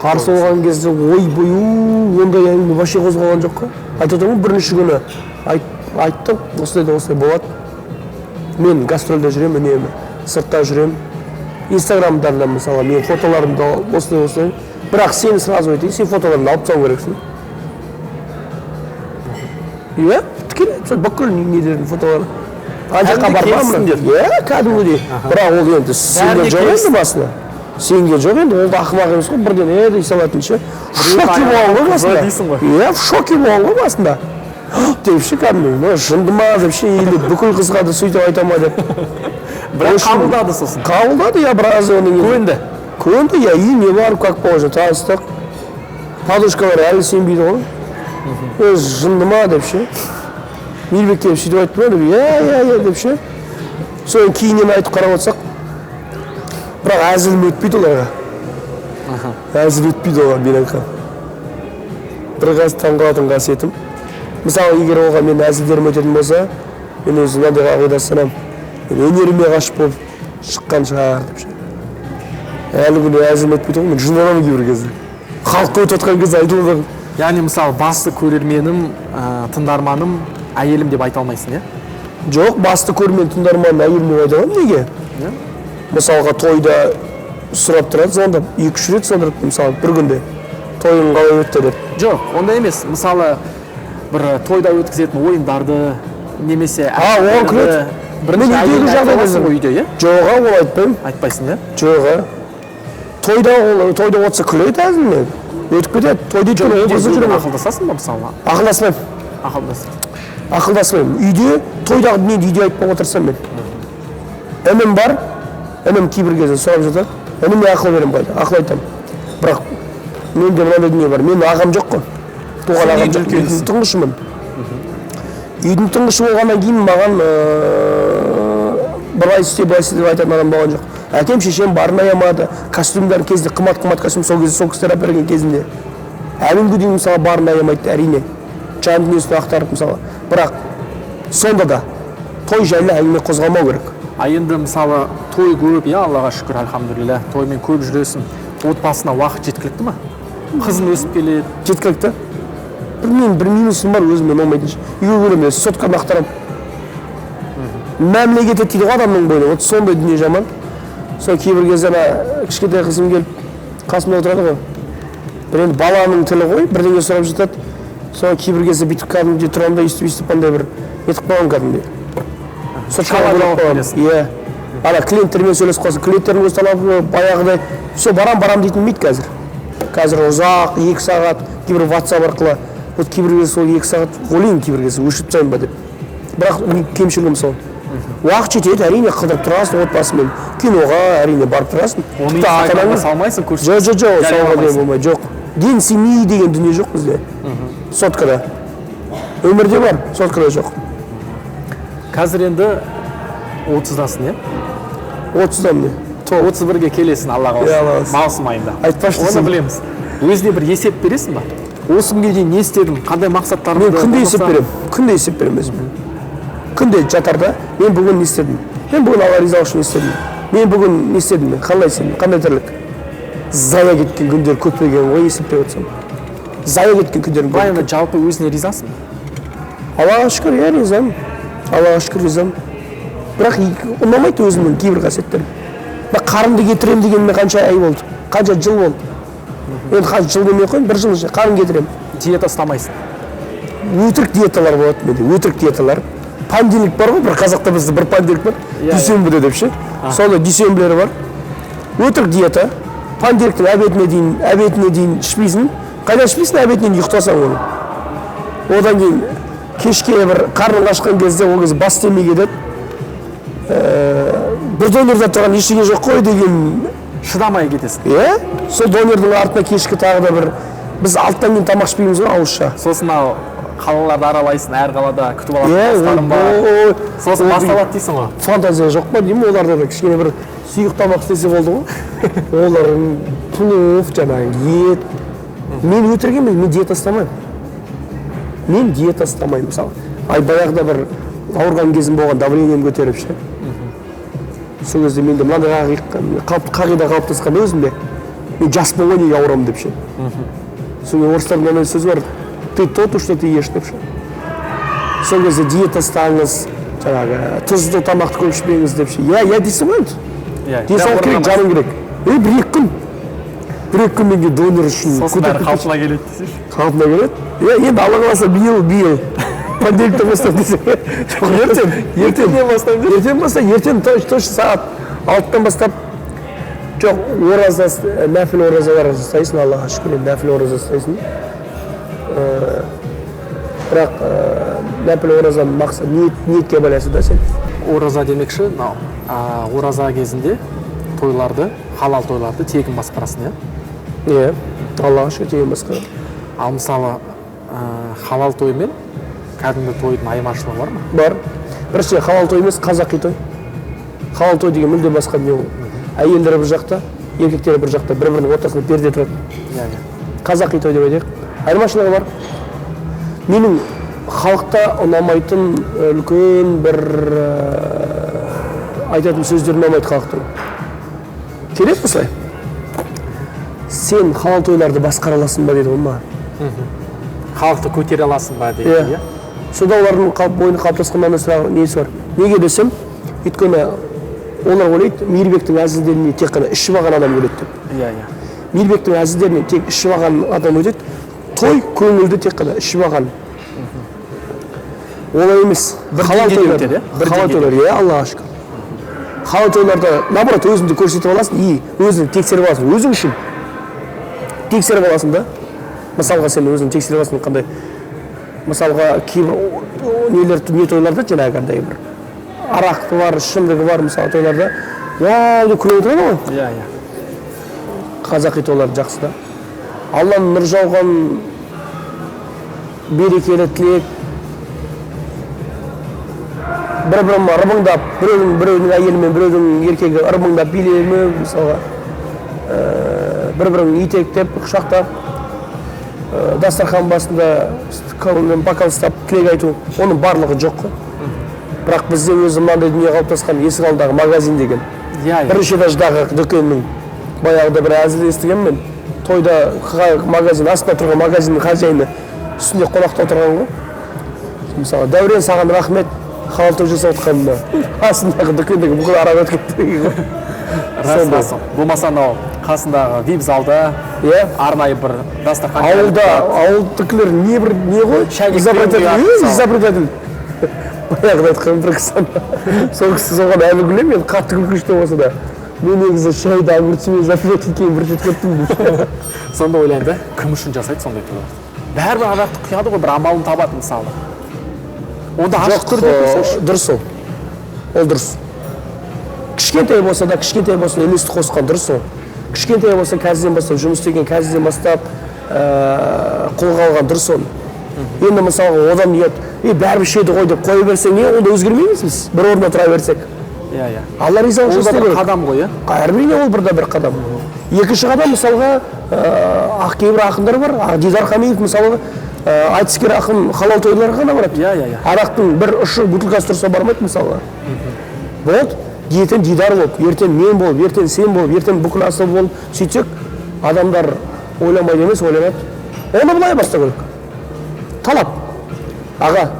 Қарсы болған кезде, ойбой, ондай әңгіме вообще қозғалған жоқ қой. Айтып отырмын ғой, бірінші күні айттым, осындай да осындай болады. Мен гастрольде жүремін, үнемі сыртта жүремін, инстаграмдарда мысалы менің фотоларымды осындай осындай. Бірақ сен сразу айтайын, сен фотоларыңды алып тастау керексің. Иә, тікелей бүкіл нелердің фотолары ана жаққа бармамын. Иә, кәдімгідей. Бірақ ол енді сенген жоқ енді басында. Сенген жоқ енді, ол да ақымақ емес қой, бірден е дей салатын ше. В шоке болған ғой басында. Иә, в шоке болған ғой басында. Деп ше, кәдімгі, мына жынды ма деп ше, или бүкіл қызға да сөйтіп айта ма деп. Бірақ қабылдады сосын. Қабылдады, иә, біраз одан кейін. Көнді. Көнді, иә, үйіне барып, как положено, таныстық. Подружкалар әлі сенбейді ғой. Өзі жынды ма деп ше. Мейірбек келіп сөйтіп айтты ма деп, иә, иә, иә деп ше. Содан кейіннен айтып қарап отырсақ, бірақ әзілім өтпейді оларға. Әзіл өтпейді оларға мен айтқан. Бір таңқалатын қасиетім. Мысалы, егер оған мен әзілдерім өтетін болса, мен өзім мынандай қағида ұстанамын. Мен өнеріме ғашық болып шыққан шығар деп ше. Әлі күнге әзілім өтпейді ғой, мен жынданамын кейбір кезде. Халыққа өтіп жатқан кезде айтылып жатқан. Яғни, мысалы, басты көрерменім, тыңдарманым әйелім деп айта алмайсың, иә? Жоқ, басты көрермен, тыңдарманым әйелім деп айта аламын. Неге? Мысалға, тойда сұрап тұрады, звондап, 2-3 рет звондап, мысалы, бір күнде. Тойың қалай өтті деп. Жоқ, ондай емес. Мысалы, бір тойда өткізетін ойындарды немесе оған күледі. Бірінші мен үйдегі әйеліңді жағдайда айта аласың ғой үйде, иә? Жоқ, ол айтпаймын. Айтпайсың, иә? Жоқ, тойда ол тойда отырса күледі әзілмен. Өтіп кетеді. Тойда өйткені образда жүремін. Ақылдасасың ба, мысалы? Ақылдаспаймын. Ақылдаспаймын. Үйде, тойдағы дүниені үйде айтпауға тырысамын мен. Інім бар, інім кейбір кезде сұрап жатады. Ініме ақыл беремін қайта, ақыл айтамын. Бірақ менде мынандай дүние бар, менің ағам жоқ қой. Туған ағам жоқ, үйдің тұңғышымын. Үйдің тұңғышы болғаннан кейін маған былай істе, былай істе деп айтатын адам болған жоқ. Әкем, шешем барын аямады. Костюмдар кезінде қымбат-қымбат костюм сол кезде сол кісілер әперген кезінде. Әлі күнге дейін мысалы барын аямайды, әрине. Жан дүниесін ақтарып мысалы. Бірақ сонда да той жайлы әңгіме қозғалмау керек. А енді мысалы той көп, иә, Аллаға шүкір, альхамдулилля, тоймен көп жүресің. Отбасына уақыт жеткілікті ма? Қызың өсіп келеді. Жеткілікті. Білмеймін, бір минусым бар өзіме ұнамайтын. Үйге келемін, сотканы ақтарамын. Мәміле кетеді дейді ғой адамның бойына. Вот сондай дүние жаман. Сол кейбір кезде ана кішкентай қызым келіп қасымда отырады ғой. Бір енді баланың тілі ғой, бірдеңе сұрап жатады. Сол кейбір кезде бүйтіп кәдімгідей тұрамын да, өйстіп андай бір нетіп қаламын кәдімгідей. Соткаға бөліп қаламын. Иә. Ана клиенттермен сөйлесіп қалса, клиенттердің өз талабы баяғыдай, все, барам, барам дейтін білмейді қазір. Қазір ұзақ, 2 сағат, кейбір WhatsApp арқылы. Вот кейбір кезде сол 2 сағат ойлаймын, кейбір кезде өшіріп тастайын ба деп. Бірақ кемшілігім сол. Уақыт жетеді, әрине, қыдырып тұрасың отбасымен. Киноға, әрине, барып тұрасың. Оны Инстаграмға салмайсың, көрсетпейсің. Жоқ, жоқ, жоқ, салуға деген болмайды, жоқ. День семьи деген дүние жоқ бізде. Соткада. Өмірде бар, соткада жоқ. Қазір енді 30-дасың, иә? 30-дамын мен. 31-ге келесің, Алла қаласа. Маусым айында. Айтпашы. Оны білеміз. Өзіне бір есеп бересің ба? Осы күнге дейін не істедім, қандай мақсаттарымды? Мен күнде есеп беремін. Күнде есеп беремін өзіме. Күнде жатарда мен бүгін не істедім? Мен бүгін Алла ризалығы үшін не істедім? Мен бүгін не істедім? Мен қалай істедім? Қандай тірлік? Зая кеткен күндер көптеген ғой, есептеп отырсам. Зая кеткен күндерім көп. Былай енді жалпы өзіне ризасың ба? Аллаға шүкір, иә, ризамын. Аллаға шүкір, ризамын. Бірақ ұнамайды өзімнің кейбір қасиеттерім. Мен қарымды кетіремін дегеніме қанша ай болды, қанша жыл болды. Енді қанша жыл демей қояйын, бір жыл ішінде қарын кетіремін. Диета ұстамайсың? Өтірік диеталар болады менде, өтірік диеталар. Понедельник бар ғой, бір қазақта бізде бір понедельник бар, дүйсенбіде деп ше. Сонда дүйсенбілері бар. Өтірік диета. Понедельниктің обедіне дейін ішпейсің. Қайда ішпейсің, обедіне дейін ұйықтасаң оны. Одан кейін кешке бір қарның ашқан кезде, ол кезде бас істемей кетеді. Бір донерда тұрған ештеңе жоқ қой деген шыдамай кетесің. Иә, сол донердің артына кешкі тағы да бір, біз 6-тан кейін тамақ ішпейміз ғой ауызша. Сосын ал Қалаларды аралайсың, әр қалада күтіп алатын достарым бар. Сосын басталады дейсің ғой. Фантазия жоқ па деймін, оларда да кішкене бір сұйық тамақ істесе болды ғой. Олар плов, жаңағы ет. Мен өтірік емес, мен диета ұстамаймын. Мен диета ұстамаймын мысалы. Ай, баяғыда бір ауырған кезім болған, давлением көтеріп ше. Сол кезде менде мынандай қағида қалыптасқан өзімде. Мен жаспын ғой, неге ауырамын деп ше. Сол орыстарда мынандай сөз бар: ты то, что ты ешь деп ше. Сол кезде диета ұстаңыз, жаңағы тұзды тамақты көп ішпеңіз деп ше. Иә, иә дейсің ғой енді. Денсаулық керек, жаның керек. Бір екі күн менге донер үшін. Сосын бәрі қалпына келеді десеңші. Қалпына келеді. Иә, енді Алла қаласа, биыл понедельниктен бастап десең. Жоқ, ертең бастап, ертең бастап, ертең точно сағат 6-дан бастап. Жоқ, ораза, нәпіл оразалар ұстайсың, Аллаға шүкір, енді нәпіл ораза ұстайсың. Бірақ нәпіл оразаның мақсаты ниетке байланысты да сен. Ораза демекші, мынау ораза кезінде тойларды, халал тойларды тегін басқарасың, иә? Иә, Аллаға шүкір, тегін басқарамын. Ал мысалы, халал той мен кәдімгі тойдың айырмашылығы бар ма? Бар. Бірінші халал той емес, қазақи той. Халал той деген мүлде басқа дүние ол. Әйелдері бір жақта, еркектері бір жақта, бір-бірінің ортасында перде тұрады. Иә, иә. Қазақи той деп айтайық. Айырмашылығы бар. Менің халықта ұнамайтын үлкен бір айтатын сөздер ұнамайды халықтың. Керек осылай. Сен халал тойларды басқара аласың ба дейді ғой маған. Халықты көтере аласың ба дейді, иә? Сонда олардың бойында қалыптасқан мынандай сұрақ несі бар. Неге десем, өйткені олар ойлайды, Мейірбектің әзілдеріне тек қана ішіп алған адам өледі деп. Иә, иә. Мейірбектің әзілдеріне тек ішіп алған адам өтеді. Той көңілді тек қана ішіп алған. Олай емес. Бір Халал деңгейде тойлар. өтеді, иә? Бір Халал деңгейде. тойлар, иә, Аллаға шүкір. Халал тойларда, наоборот, өзіңді көрсетіп аласың, и өзіңді тексеріп аласың, өзің үшін тексеріп аласың да. Мысалға, сен өзің тексеріп аласың, қандай. Мысалға, кейбір нелер, не тойларда жаңағы андай бір арақты бар, ішімдігі бар, мысалы, тойларда уау деп күліп отырады ғой. Иә, иә. Қазақи тойлар жақсы да. Алланың нұр жауған берекелі тілек, бір-бірін ырбыңдап, біреудің әйелі мен біреудің еркегі ырбыңдап билеме, мысалға, бір-бірін итектеп, құшақтап, дастархан басында бокал ұстап тілек айту, оның барлығы жоқ қой. Бірақ бізде өзі мынандай дүние қалыптасқан, есік алдындағы магазин деген. Иә, иә. Бірінші этаждағы дүкеннің баяғыда бір әзіл естігенмін мен. Тойда магазин, астында тұрған магазиннің хозяины үстінде қонақта отырған ғой. Мысалы, Дәурен, саған рахмет, халал той жасап отқанына. Астындағы дүкендегі бүкіл арақ өтіп кетті деген ғой. Рас, Сондай. рас. Болмаса анау қасындағы вип залда Иә. арнайы бір дастархан. Ауылда, ауылдікілер не бір не ғой? Шәй Изобретатель, құяды, е, мысалы. изобретатель. Баяғыда айтқан бір кісі ана. Сол кісі соған әлі күлемін, енді қатты күлкішті болса да. Мен негізі шайды огурцымен запивать еткенін бір рет көрдім деп. Сонда ойлаймын да, кім үшін жасайды сондай тойларды? Бәрібір арақты құяды ғой, бір амалын табады мысалы. Онда ашық Жоқ, түрде құйсайшы. дұрыс ол. Ол дұрыс. Кішкентай болса да, кішкентай болса да үлесті қосқан дұрыс ол. Кішкентай болса қазірден бастап жұмыс істеген, қазірден бастап қолға алған дұрыс оны. Енді мысалға одан ұят, бәрібір ішеді ғой деп қоя берсең, не, онда өзгермейміз біз, бір орында тұра берсек. Иә, иә. Алла риза Ол болсын да бір істеу керек. қадам ғой, иә? Әрине, ол бір да бір қадам. Екінші қадам, мысалға, кейбір ақындар бар, Дидар Хамиев мысалға, айтыскер ақын халал тойларға ғана барады. Иә, иә, иә. Арақтың бір ұшы бутылкасы тұрса бармайды мысалға. Болды. Ертең Дидар болып, ертең мен болып, ертең сен болып, ертең бүкіл асыл болып сөйтсек, адамдар ойламайды емес, ойланады. Оны былай бастау керек. Талап. Аға,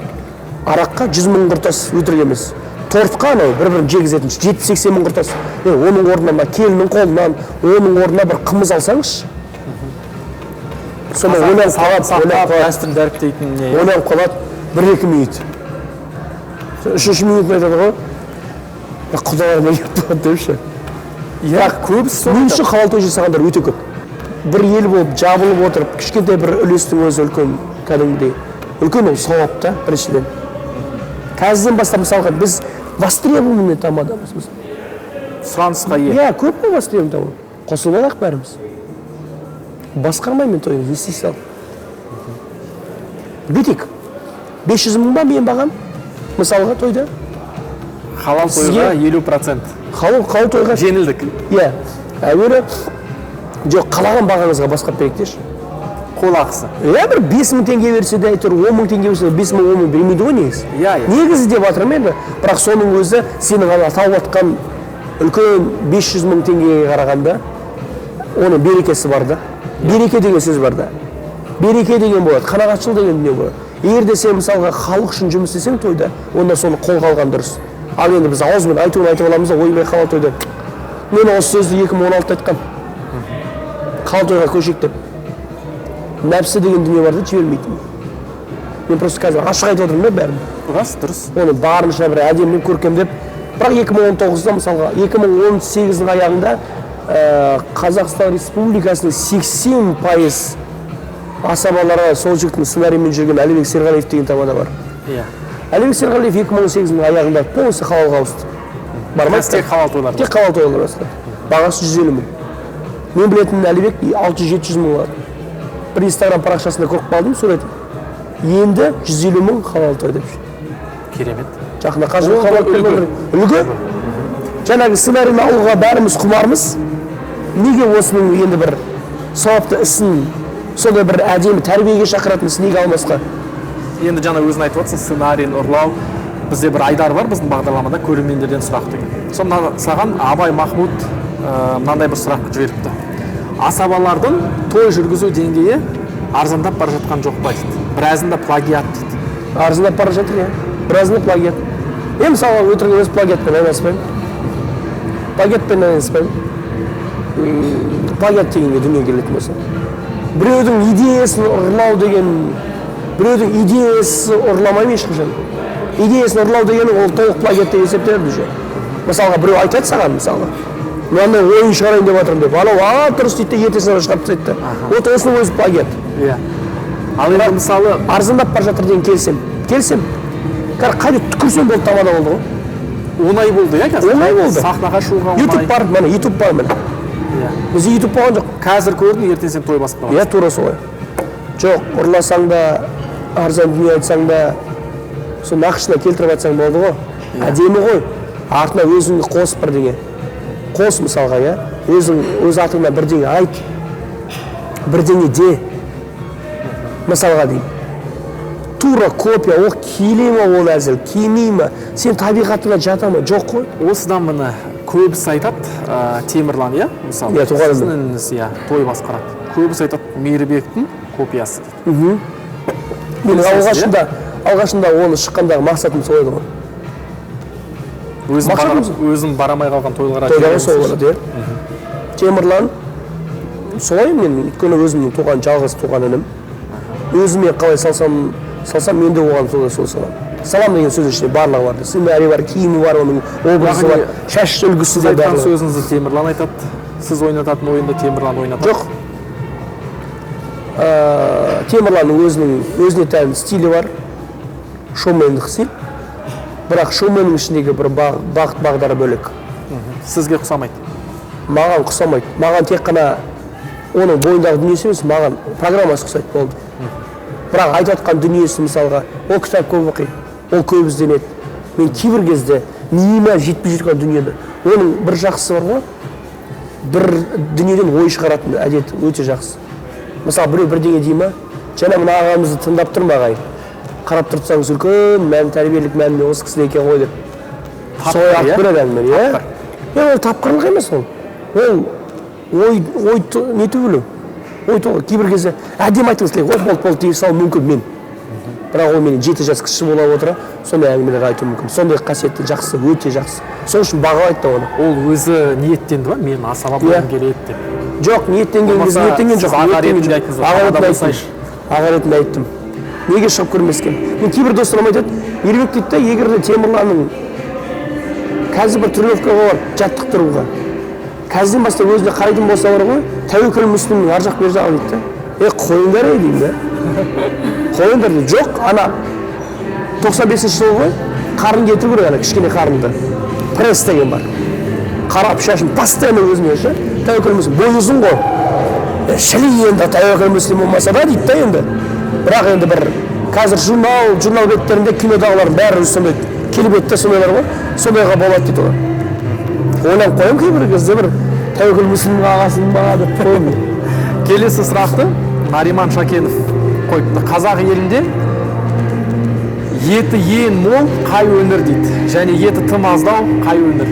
араққа 100 мың құртас өтірік емес. Тортқа анау бір-бірін жегізетін 70-80 мың құртас. Оның орнына мына келіннің қолынан, оның орнына бір қымыз алсаңызшы. Сонда ойланып қалады, ойланып қалады. Дәстүрін дәріптейтін не? Ойланып қалады, бір-екі минут. Үшінші минутын айтады ғой, құдаларыма келіп тұрады деп ше. Иә, көбісі Мен үшін халал той жасағандар өте көп. Бір ел болып, жабылып отырып, кішкентай бір үлестің өзі үлкен, кәдімгідей. Үлкен ол сауап та, біріншіден. Қазірден бастап, мысалға, біз востребованный тамадамыз. Сұранысқа ие. Иә, көп қой востребованный тамада. Қосылып алайық бәріміз. Басқармаймын мен тойды, не істей сал. Бүйтейік. 500 мың ба менің бағам? Мысалға тойда? Халал тойға 50%. Халал тойға? Жеңілдік. Иә. Әуелі жоқ, қалаған бағаңызға басқарып берейік деші. Қол ақысы. Иә, бір 5 мың теңге берсе де, әйтеуір 10 мың теңге берсе де, 5 мың, 10 мың бермейді ғой негізі. Иә, иә. Негізі деп жатырмын енді. Бірақ соның өзі сенің ана тауып атқан үлкен 500 мың теңгеге қарағанда оның берекесі бар да. Береке деген сөз бар да. Береке деген болады, қанағатшыл деген дүние болады. Егер де сен мысалға халық үшін жұмыс істесең тойда, онда соны қолға алған дұрыс. Ал енді біз ауызбен айтуын айтып аламыз да, ойбай халал тойда. Мен осы сөзді 2016-да айтқам. Халал тойға көшейік деп. Нәпсі деген дүние бар да, жібермейтін. Мен просто қазір ашық айтып отырмын да бәрін. Рас, дұрыс. Оны барынша бір әдемілеп, көркемдеп. Бірақ 2019-да мысалға, 2018-дің аяғында Қазақстан Республикасының 80% асабалары сол жігіттің сценариймен жүрген Әлібек Серғалиев деген тамада бар. Иә. Әлібек Серғалиев 2018-дің аяғында полностью халалға ауысты. Бар ма? Тек халал тойлар. Тек халал тойлар басқа. Бағасы 150 мың. Мен білетін Әлібек 600-700 мың алады. Бір Инстаграм парақшасында көріп қалдым суретін. Енді 150 мың халал той деп. Керемет. Жақында қажылық халал үлгі. Жаңағы сценарийін алуға бәріміз құмармыз. Неге осының енді бір сауапты ісін, сондай бір әдемі тәрбиеге шақыратын ісін неге алмасқа? Енді жаңа өзің айтып отырсың, сценарийін ұрлау. Бізде бір айдар бар біздің бағдарламада, көрермендерден сұрақ деген. Сонда саған Абай Махмуд мынандай бір сұрақ жіберіпті. Асабалардың той жүргізу деңгейі арзандап бара жатқан жоқ па дейді. Біразында плагиат дейді. Арзандап бара жатыр, иә. Біразында плагиат. Мен мысалға өтірік емес, плагиатпен айналыспаймын. Плагиатпен айналыспаймын. Плагиат дегенге дүние келетін болса. Біреудің идеясын ұрлау деген, біреудің идеясы ұрламаймын ешқашан. Идеясын ұрлау дегенің ол толық плагиат деп есептеледі уже. Мысалға біреу айтады саған, мысалға, мынандай ойын шығарайын деп жатырмын деп, анау а дұрыс дейді де, ертесіне шығарып тастайды да. Вот осының өзі плагиат. Иә. Ал енді мысалы арзандап бара жатыр деген келісем. Келісем. Қазір қайда түкірсем болды, тамада болды ғой. Оңай болды, иә, қазір? Оңай болды. Сахнаға шығуға оңай. YouTube бар, міне, YouTube бар, міне. Бізде YouTube болған жоқ. Қазір көрдің, ертең сен той басып қаласың. Иә, тура солай. Жоқ, ұрласаң да, арзан дүние айтсаң да, сол нақышына келтіріп айтсаң болды ғой. Әдемі ғой. Артына өзіңді қос бірдеңе. Қос мысалға, иә. Өзің өз атыңа бірдеңе айт. Бірдеңе де. Мысалға деймін. Тура копия, ол келе ме ол әзіл, келмей ме? Сен табиғатыңа жата ма? Жоқ қой. Осыдан міне көбісі айтады, Темірлан, иә, мысалы. Иә, туған інім. Сіздің ініңіз, иә, той басқарады. Көбісі айтады, Мейірбектің копиясы дейді. Мен алғашында оны шыққандағы мақсатым сол еді ғой. Өзім барамай қалған тойларға тойларға сол болады, иә. Темірлан солай, мен өйткені өзімнің туған жалғыз туған інім. Өзіме қалай салсам, мен де оған солай сол саламын. Салам деген сөздің ішінде барлығы бар. Сценарий бар, киімі бар, оның образы бар, шаш үлгісі де Сіз айтқан барлығы. сөзіңізді Темірлан айтады, сіз ойнататын ойынды Темірлан ойнатады. Жоқ. Темірланның өзіне тән стилі бар. Шоумендік стиль. Бірақ шоуменнің ішіндегі бір бағыт бағдары бөлек. Сізге ұқсамайды? Маған ұқсамайды. Маған тек қана оның бойындағы дүниесі емес, маған программасы ұқсайды болды. Бірақ айтып жатқан дүниесі мысалға, ол кітап көп оқиды, ол көп ізденеді. Мен кейбір кезде миыма жетпей жүрген дүниені, оның бір жақсысы бар ғой, бір дүниеден ой шығаратын әдет өте жақсы. Мысалы, біреу бірдеңе дей ма, жаңа мына ағамызды тыңдап тұрмын ағай, қарап тұрсаңыз үлкен мән, тәрбиелік мәні осы кісіде екен ғой деп. Солай алып береді әңгімені, иә? Иә, ол тапқырлық емес ол. Ол ой нету білу. Ой, кейбір кезде әдемі айтқыңыз келеді, ол болды дей салу мүмкін мен. Бірақ ол менен 7 жас кіші бола отыра, сондай әңгімелер айтуы мүмкін. Сондай қасиетті жақсы, өте жақсы. Сол үшін бағалайды да оны. Ол өзі ниеттенді ма, мен асаба болғым келеді деп? Жоқ, ниеттенген кезде ниеттенген жоқ. Аға ретінде айттыңыз ғой. Аға ретінде айттым. Неге шығып көрмеске? Мен кейбір достарым айтады, Мейірбек дейді да, егер де Темірланның қазір бір тренировкаға барып жаттықтыруға, қазірден бастап өзіне қарайтын болса бар ғой, Тәуекел Мүслімнің ар жақ бер жағы дейді да. Қойыңдар ей деймін да. Қойыңдар дейді. Жоқ, ана 95-ші жыл ғой, қарын кетіру керек, ана кішкене қарынды. Пресс деген бар. Қарап шашын постоянно өзіне ше. Тәуекел Мүслім бойы ұзын ғой. Шіли енді Тәуекел Мүслім болмаса да дейді да енді. Бірақ енді бір Қазір журнал беттерінде кинодағылардың бәрі сондай келбетті сондайлар ғой, сондайға болады дейді олар. Ойланып қоямын кейбір кезде, бір Тәуекел Мүсілім ағасың ба деп қоямын. Келесі сұрақты Нариман Шакенов қойыпты. Қазақ елінде еті ең мол қай өңір дейді, және еті тым аздау қай өңір?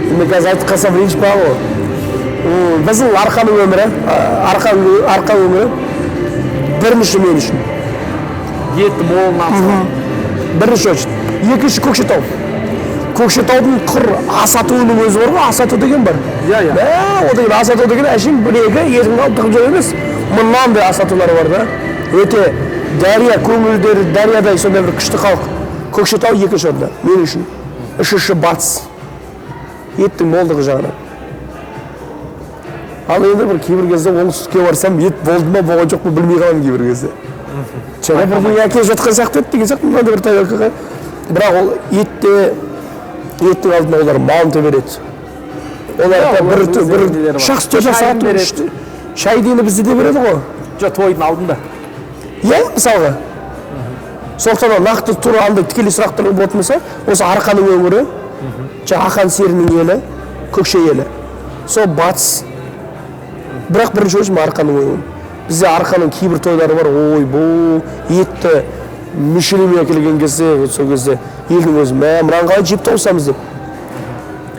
Енді қазір айтып қалсам, ренжіп қалады ғой. Біздің Арқаның өмірі, Арқа өңірі бірінші мен үшін. Еті мол нан. Бірінші очередь. Екінші Көкшетау. Көкшетаудың құр асатуының өзі бар ғой, асату деген бар. Иә, иә. Мә, о деген асату деген әшейін бір екі етін алып тығып жеу емес. Мынандай асатулар бар да. Өте дария көңілдері дариядай сондай бір күшті халық. Көкшетау екінші орында мен үшін. Үшінші Батыс. Еттің молдығы жағынан. Ал енді бір кейбір кезде оңтүстікке барсам, ет болды ма, болған жоқ па, білмей қаламын кейбір кезде. Жаңа бірдеңе әкеліп жатқан сияқты еді деген сияқты мынандай бір тарелкаға. Бірақ ол еттің алдына олар манты береді. Олар Олардың бір өздерінің нелері бар. шахс төрт Шайын сағат береді. Шай дегенді бізде де береді ғой. Жоқ, тойдың алдында. Иә, мысалға. Сондықтан да нақты тура андай тікелей сұрақтар болатын болса, осы Арқаның өңірі, жаңа Ақан серінің елі, Көкше елі. Сол Батыс. Бірақ бірінші очередь Арқаның өңірі. Бізде Арқаның кейбір тойлары бар, ойбу, етті мүшелеме әкелген кезде, сол кезде елдің өзі, мә, мынаны қалай жеп тауысамыз деп.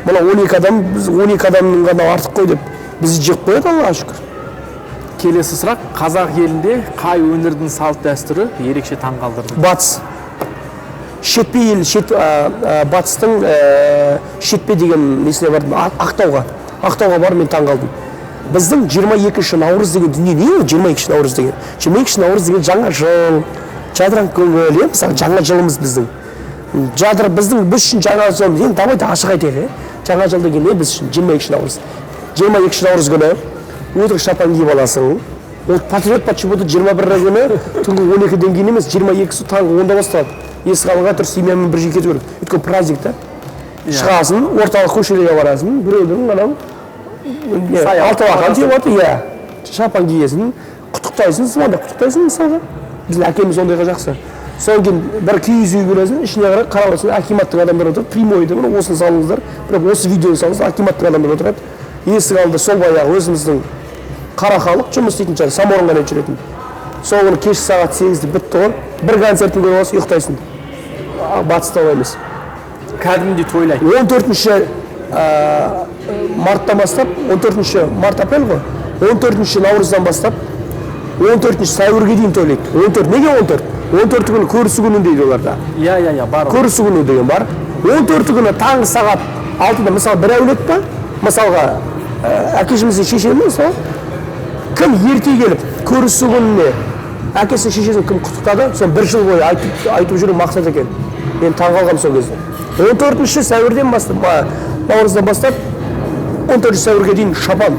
Мына 12 адам, біз 12 адамның ғана артық қой деп бізді жеп қояды, Аллаға шүкір. Келесі сұрақ: қазақ елінде қай өңірдің салт дәстүрі ерекше таңғалдырды? Батыс. Шетпе ел, батыстың Шетпе деген несіне бардым, Ақтауға. Ақтауға барып мен таңғалдым. Біздің 22 наурыз деген дүние не ол 22 наурыз деген? 22 наурыз деген жаңа жыл, жадыраң көңіл, иә, мысалы жаңа жылымыз біздің. Жадыр біздің біз үшін жаңа жыл, енді давайте ашық айтайық, иә. Жаңа жыл деген не біз үшін? 22 наурыз. 22 наурыз күні өтірік шапан киіп аласың. Ол патриот почему-то 21 күні түнгі 12-ден кейін емес, 22-сі таңғы 10-да басталады. Есік алдыға тұр, семьямен бір жерге кету керек. Өйткені праздник та. Шығасың, орталық көшелерге барасың, біреудің анау не, Саябақ алты бақан тиіп жатыр, иә. Шапан киесің, құттықтайсың, звондап құттықтайсың мысалға. Біздің әкеміз ондайға жақсы. Содан кейін бір киіз үй көресің, ішіне қарай қарап отырсың, акиматтың адамдары отырады, прямойды міне осыны салыңыздар, бірақ осы видеоны салыңыздар, акиматтың адамдары отырады. Есік алды сол баяғы өзіміздің қара халық жұмыс істейтін жаңағы саморынға жүретін. Сол күні кешкі сағат 8-де бітті ғой, бір концертін көріп аласың, ұйықтайсың. Батыста олай емес. Кәдімгідей тойлайды. 14 марттан бастап, 14 март апрель ғой, 14 наурыздан бастап, 14 сәуірге дейін тойлайды. 14, неге 14? 14 күні көрісу күні дейді оларда. Иә, иә, иә, бар. Көрісу күні деген бар. 14 күні таңғы сағат 6-да, мысалы бір әулет па, мысалға әкешіміздің шешеміз, мысалы, кім ерте келіп көрісу күніне әкесі шешесін кім құттықтады, сол бір жыл бойы айтып жүру мақсат екен. Мен таңғалғанмын сол кезде. 14 сәуірден бастап, наурыздан бастап 14 сәуірге дейін шапан.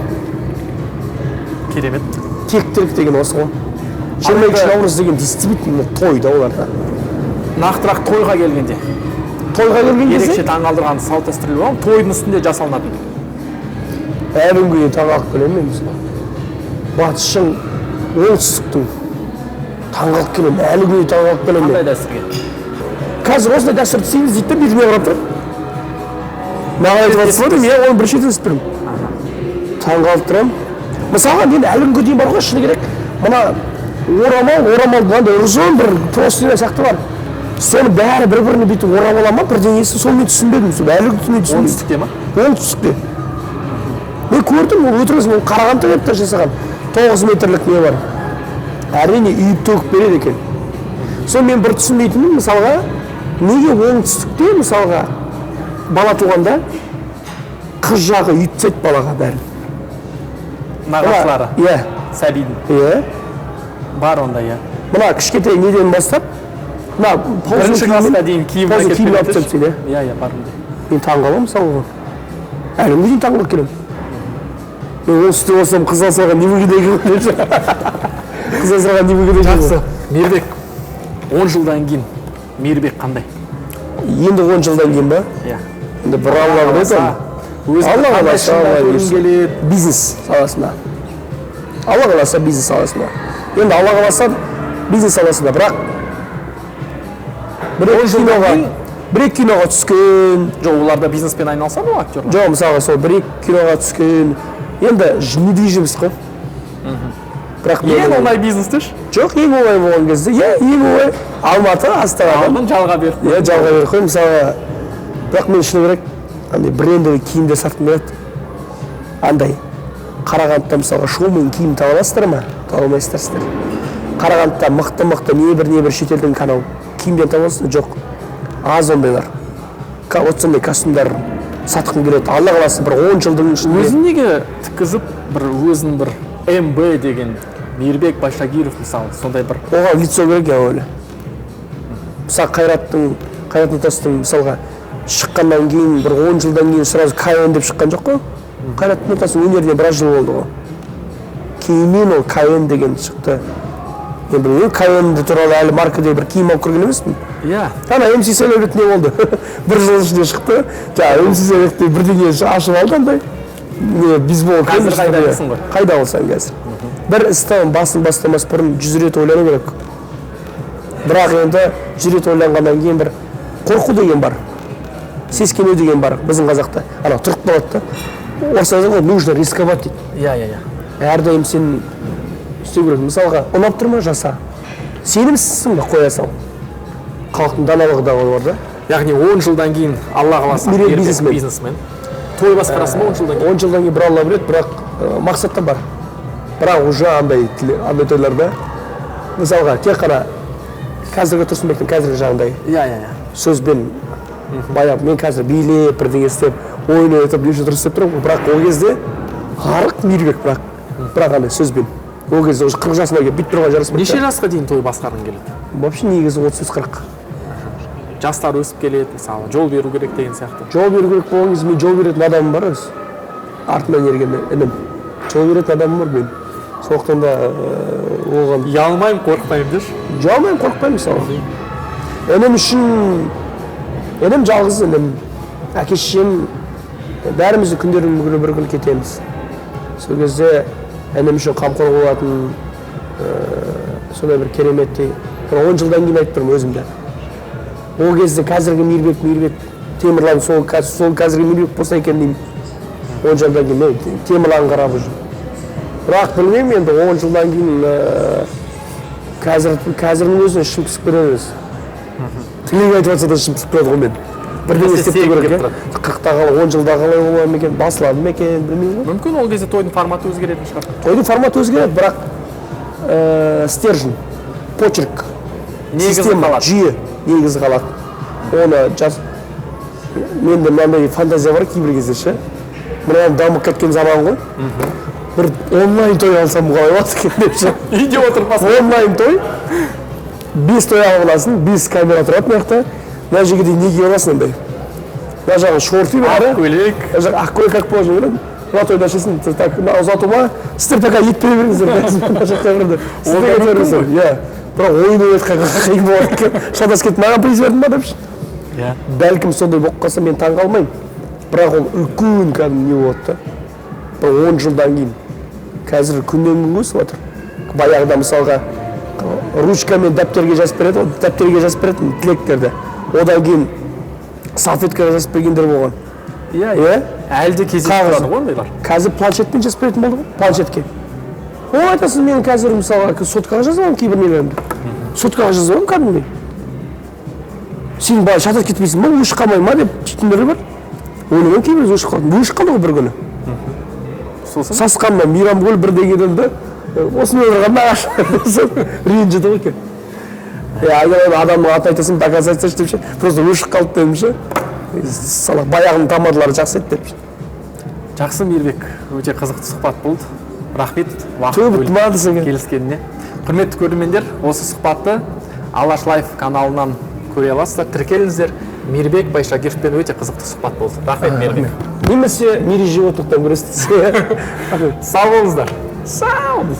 Керемет. Тектілік деген осы ғой. 22 наурыз деген действительно той да оларда. Нақтырақ тойға келгенде. Тойға келген кезде Ерекше таңғалдырған салт дәстүрлер бар ма? Тойдың үстінде жасалынатын. Әлі күнге дейін таңғалып келемін мен мысалы. Батыстың, оңтүстіктің таңғалып келемін, әлі күнге дейін таңғалып келемін. Қандай дәстүрге? Қазір осындай дәстүрді істейміз дейді де, бетіме қарап тұрады. Маған айтып жатсыз ғой деймін, иә, оны бірінші рет естіп тұрмын. Таңғалып тұрамын. Мысалға, мен әлі күнге дейін бар ғой, шыны керек, мына орамал мынандай ұзын бір простыня сияқты бар. Соны бәрі бір-біріне бүйтіп орап ала ма, бірдеңесі, соны мен түсінбедім. Сол әлі күнге дейін түсінбедім. Оңтүстікте ма? Оңтүстікте. Мен көрдім, ол өтірік, ол Қарағандыда келіп те жасаған. 9 метрлік не бар. Әрине, үйіп төгіп береді екен. Сол мен бір түсінбейтінім, мысалға, неге оңтүстікте, мысалға, бала туғанда қыз жағы үйіп тастайды балаға бәрін. Нағашылары. Иә. Сәбидің. Иә. Бар онда, иә. Мына кішкентай неден бастап, мына Бірінші классқа дейін киім пауза әкеліп киім алып береді. тастайды, иә. Иә, иә, бар ондай. Мен таңғаламын мысалға оған. Әлі күнге дейін таңғалып келемін. Мен оңтүстікте болсам, қыз асыраған не керек екен деп. Қыз асыраған не керек екен. Жақсы. Мейірбек, 10 жылдан кейін Мейірбек қандай? Енді 10 жылдан кейін ба? Иә. Енді бір Алла біледі оны. Өзіңді Алла қандай қаласа, шыңда Алла көргің бұйырса. келеді? Бизнес саласында. Алла қаласа, бизнес саласында. Енді Алла қаласа, бизнес саласында. Бірақ Бір екі киноға түскен. Жоқ, олар да бизнеспен айналысады ғой, актерлар. Жоқ, мысалға, сол бір екі киноға түскен. Енді недвижимость қой. Бірақ ең оңай бизнес деші. Жоқ, ең оңай болған кезде, иә, ең оңай Алматы, Астанадан. Алдын жалға беріп. Иә, жалға беріп қой, мысалға. Бірақ мен шыны керек, андай брендовый киімдер сатқым келеді. Андай Қарағандыда, мысалға, шоумен киім таба аласыздар ма? Таба алмайсыздар сіздер. Қарағандыда мықты-мықты небір шетелдің канал киімдерін таба аласыздар? Жоқ. Аз ондайлар. Вот сондай костюмдар сатқым келеді. Алла қаласа, бір 10 жылдың ішінде. Өзін неге тіккізіп, бір өзін бір МБ деген Мейірбек Байшагиров, мысалы, сондай бір. Оған лицо керек, я ойлаймын. Мысалы, Қайрат Нұртастың, мысалға, шыққаннан кейін бір 10 жылдан кейін сразу КН деп шыққан жоқ қой. Қайрат Нұртастың өнеріне біраз жыл болды ғой. Кейіннен ол КН деген шықты. Мен білмеймін, КН туралы әлі маркаде бір киім алып көрген емеспін. Иә. Ана МС Сайлаубек не болды? Бір жыл ішінде шықты. Жаңа МС Сайлаубек бірдеңе ашып алды андай. Не, бейсбол. Қазір қайда дейсің ғой? Қайда болсаң қазір. Бір істің басын бастамас бұрын 100 рет ойлану керек. Бірақ енді 100 рет ойланғаннан кейін бір қорқу деген бар. Сескену деген бар біздің қазақта. Ана тұрып қалады да. Орысша айтады ғой, нужно рисковать дейді. Иә, иә, иә. Әрдайым сен істеу керек. Мысалға, ұнап тұр ма, жаса. Сенімсізсің ба, қоя сал. Халықтың даналығы да бар да. Яғни 10 жылдан кейін Алла қаласа Мейірбек бизнесмен. Бизнесмен. Той басқарасың ба 10 жылдан кейін? 10 жылдан кейін бір Алла біледі, бірақ мақсат та бар. Бірақ уже андай тойларда, мысалға, тек қана қазіргі Тұрсынбектің қазіргі жағындай Иә, иә, иә. сөзбен баяп, мен қазір билеп, бірдеңе істеп, ойын ойнатып, неше түрлі істеп тұрамын, бірақ ол кезде арық Мейірбек, бірақ андай сөзбен. Ол кезде уже 40 жасына келіп бүйтіп тұрған жараспайды. Неше жасқа дейін той басқарғың келеді? Вообще негізі 35-40. Жастар өсіп келеді, мысалы, жол беру керек деген сияқты. Жол беру керек болған кезде мен жол беретін адамым бар өзі. Артымнан ерген інім. Жол беретін адамым бар мен. Сондықтан да оған ұялмаймын, қорықпаймын деші. Ұялмаймын, қорықпаймын, мысалы. Інім үшін, інім жалғыз інім. Әке шешем бәріміз де күндердің күні бір күн кетеміз. Сол кезде інім үшін қамқор болатын, сондай бір кереметтей. Бір 10 жылдан кейін айтып тұрмын өзімді. Ол кезде қазіргі Мейірбек Темірлан сол қазіргі Мейірбек болса екен деймін. 10 жылдан кейін мен Темірлан қарап уже. Бірақ білмеймін енді 10 жылдан кейін қазірдің өзіне ішім пісіп келеді өзі. Тілек айтып жатса да ішім пісіп келеді ғой мен. Бірдеңе істеп тұру керек, иә. 40-та қалай, 10 жылда қалай бола ма екен, басылады ма екен, білмеймін ғой. Мүмкін ол кезде тойдың форматы өзгеретін шығар. Тойдың форматы өзгереді, бірақ стержень, почерк, система, жүйе негізі қалады. Оны жас, менде мынандай фантазия бар кейбір кезде ше. Мына дамып кеткен заман ғой. Бір онлайн той алсам қалай болады екен деп ше. Үйде отырып басқа. Онлайн той. 5 той алып аласың, 5 камера тұрады мына жақта. Мына жерге дейін не киіп аласың андай? Мына жағы шорты бар. Ақ көйлек. Мына жағы ақ көйлек как положено беремін. Мына тойда шешесің, так, мына ұзату ма? Сіздер пока ет бере беріңіздер. Мына жақта беріңдер. Сіздер ет беріңіздер. Иә. Бірақ ойын ойнатқан қиын болады екен. Шатасып кетіп, маған приз бердің ба деп ше. Иә. Бәлкім сондай болып қалса мен таң қалмаймын. Бірақ ол үлкен кәдімгі не болады да. Бір 10 жылдан кейін. Қазір күннен күнге өсіп жатыр. Баяғыда мысалға ручкамен дәптерге жазып береді ғой, дәптерге жазып беретін тілектерді. Одан кейін салфеткаға жазып бергендер болған. Иә, иә. Әлі де кездесіп тұрады ғой ондайлар. Қазір планшетпен жазып беретін болды ғой, планшетке. Ол айтасыз, мен қазір мысалға соткаға жазып аламын кейбір нелерімді. Соткаға жазып аламын кәдімгідей. Сен былай шатасып кетпейсің ба, өшіп қалмай ма деп дейтіндер бар. Ойлаймын кейбір өшіп қалды. Өшіп қалды ғой бір күні. Сосын? Сасқаннан Мейрамгүл бірдеңеден де осыны отырған ағаш ренжіді ғой екен. Айналайын адамның атын айтасың, доказать айтсайшы деп ше. Просто өшіп қалды дедім ше. Салақ, баяғының тамадалары жақсы еді деп. Жақсы, Мейірбек, өте қызықты сұхбат болды. Рахмет, уақыт Тө, бітті бөліп ма десең? келіскеніне. Құрметті көрермендер, осы сұхбатты Алаш Лайф каналынан көре аласыздар. Тіркеліңіздер. Мейірбек Байшакировпен өте қызықты сұхбат болды. Рахмет, Мейірбек. Немесе Мире животныхтан көресіз. Сау болыңыздар. Сау болыңыз.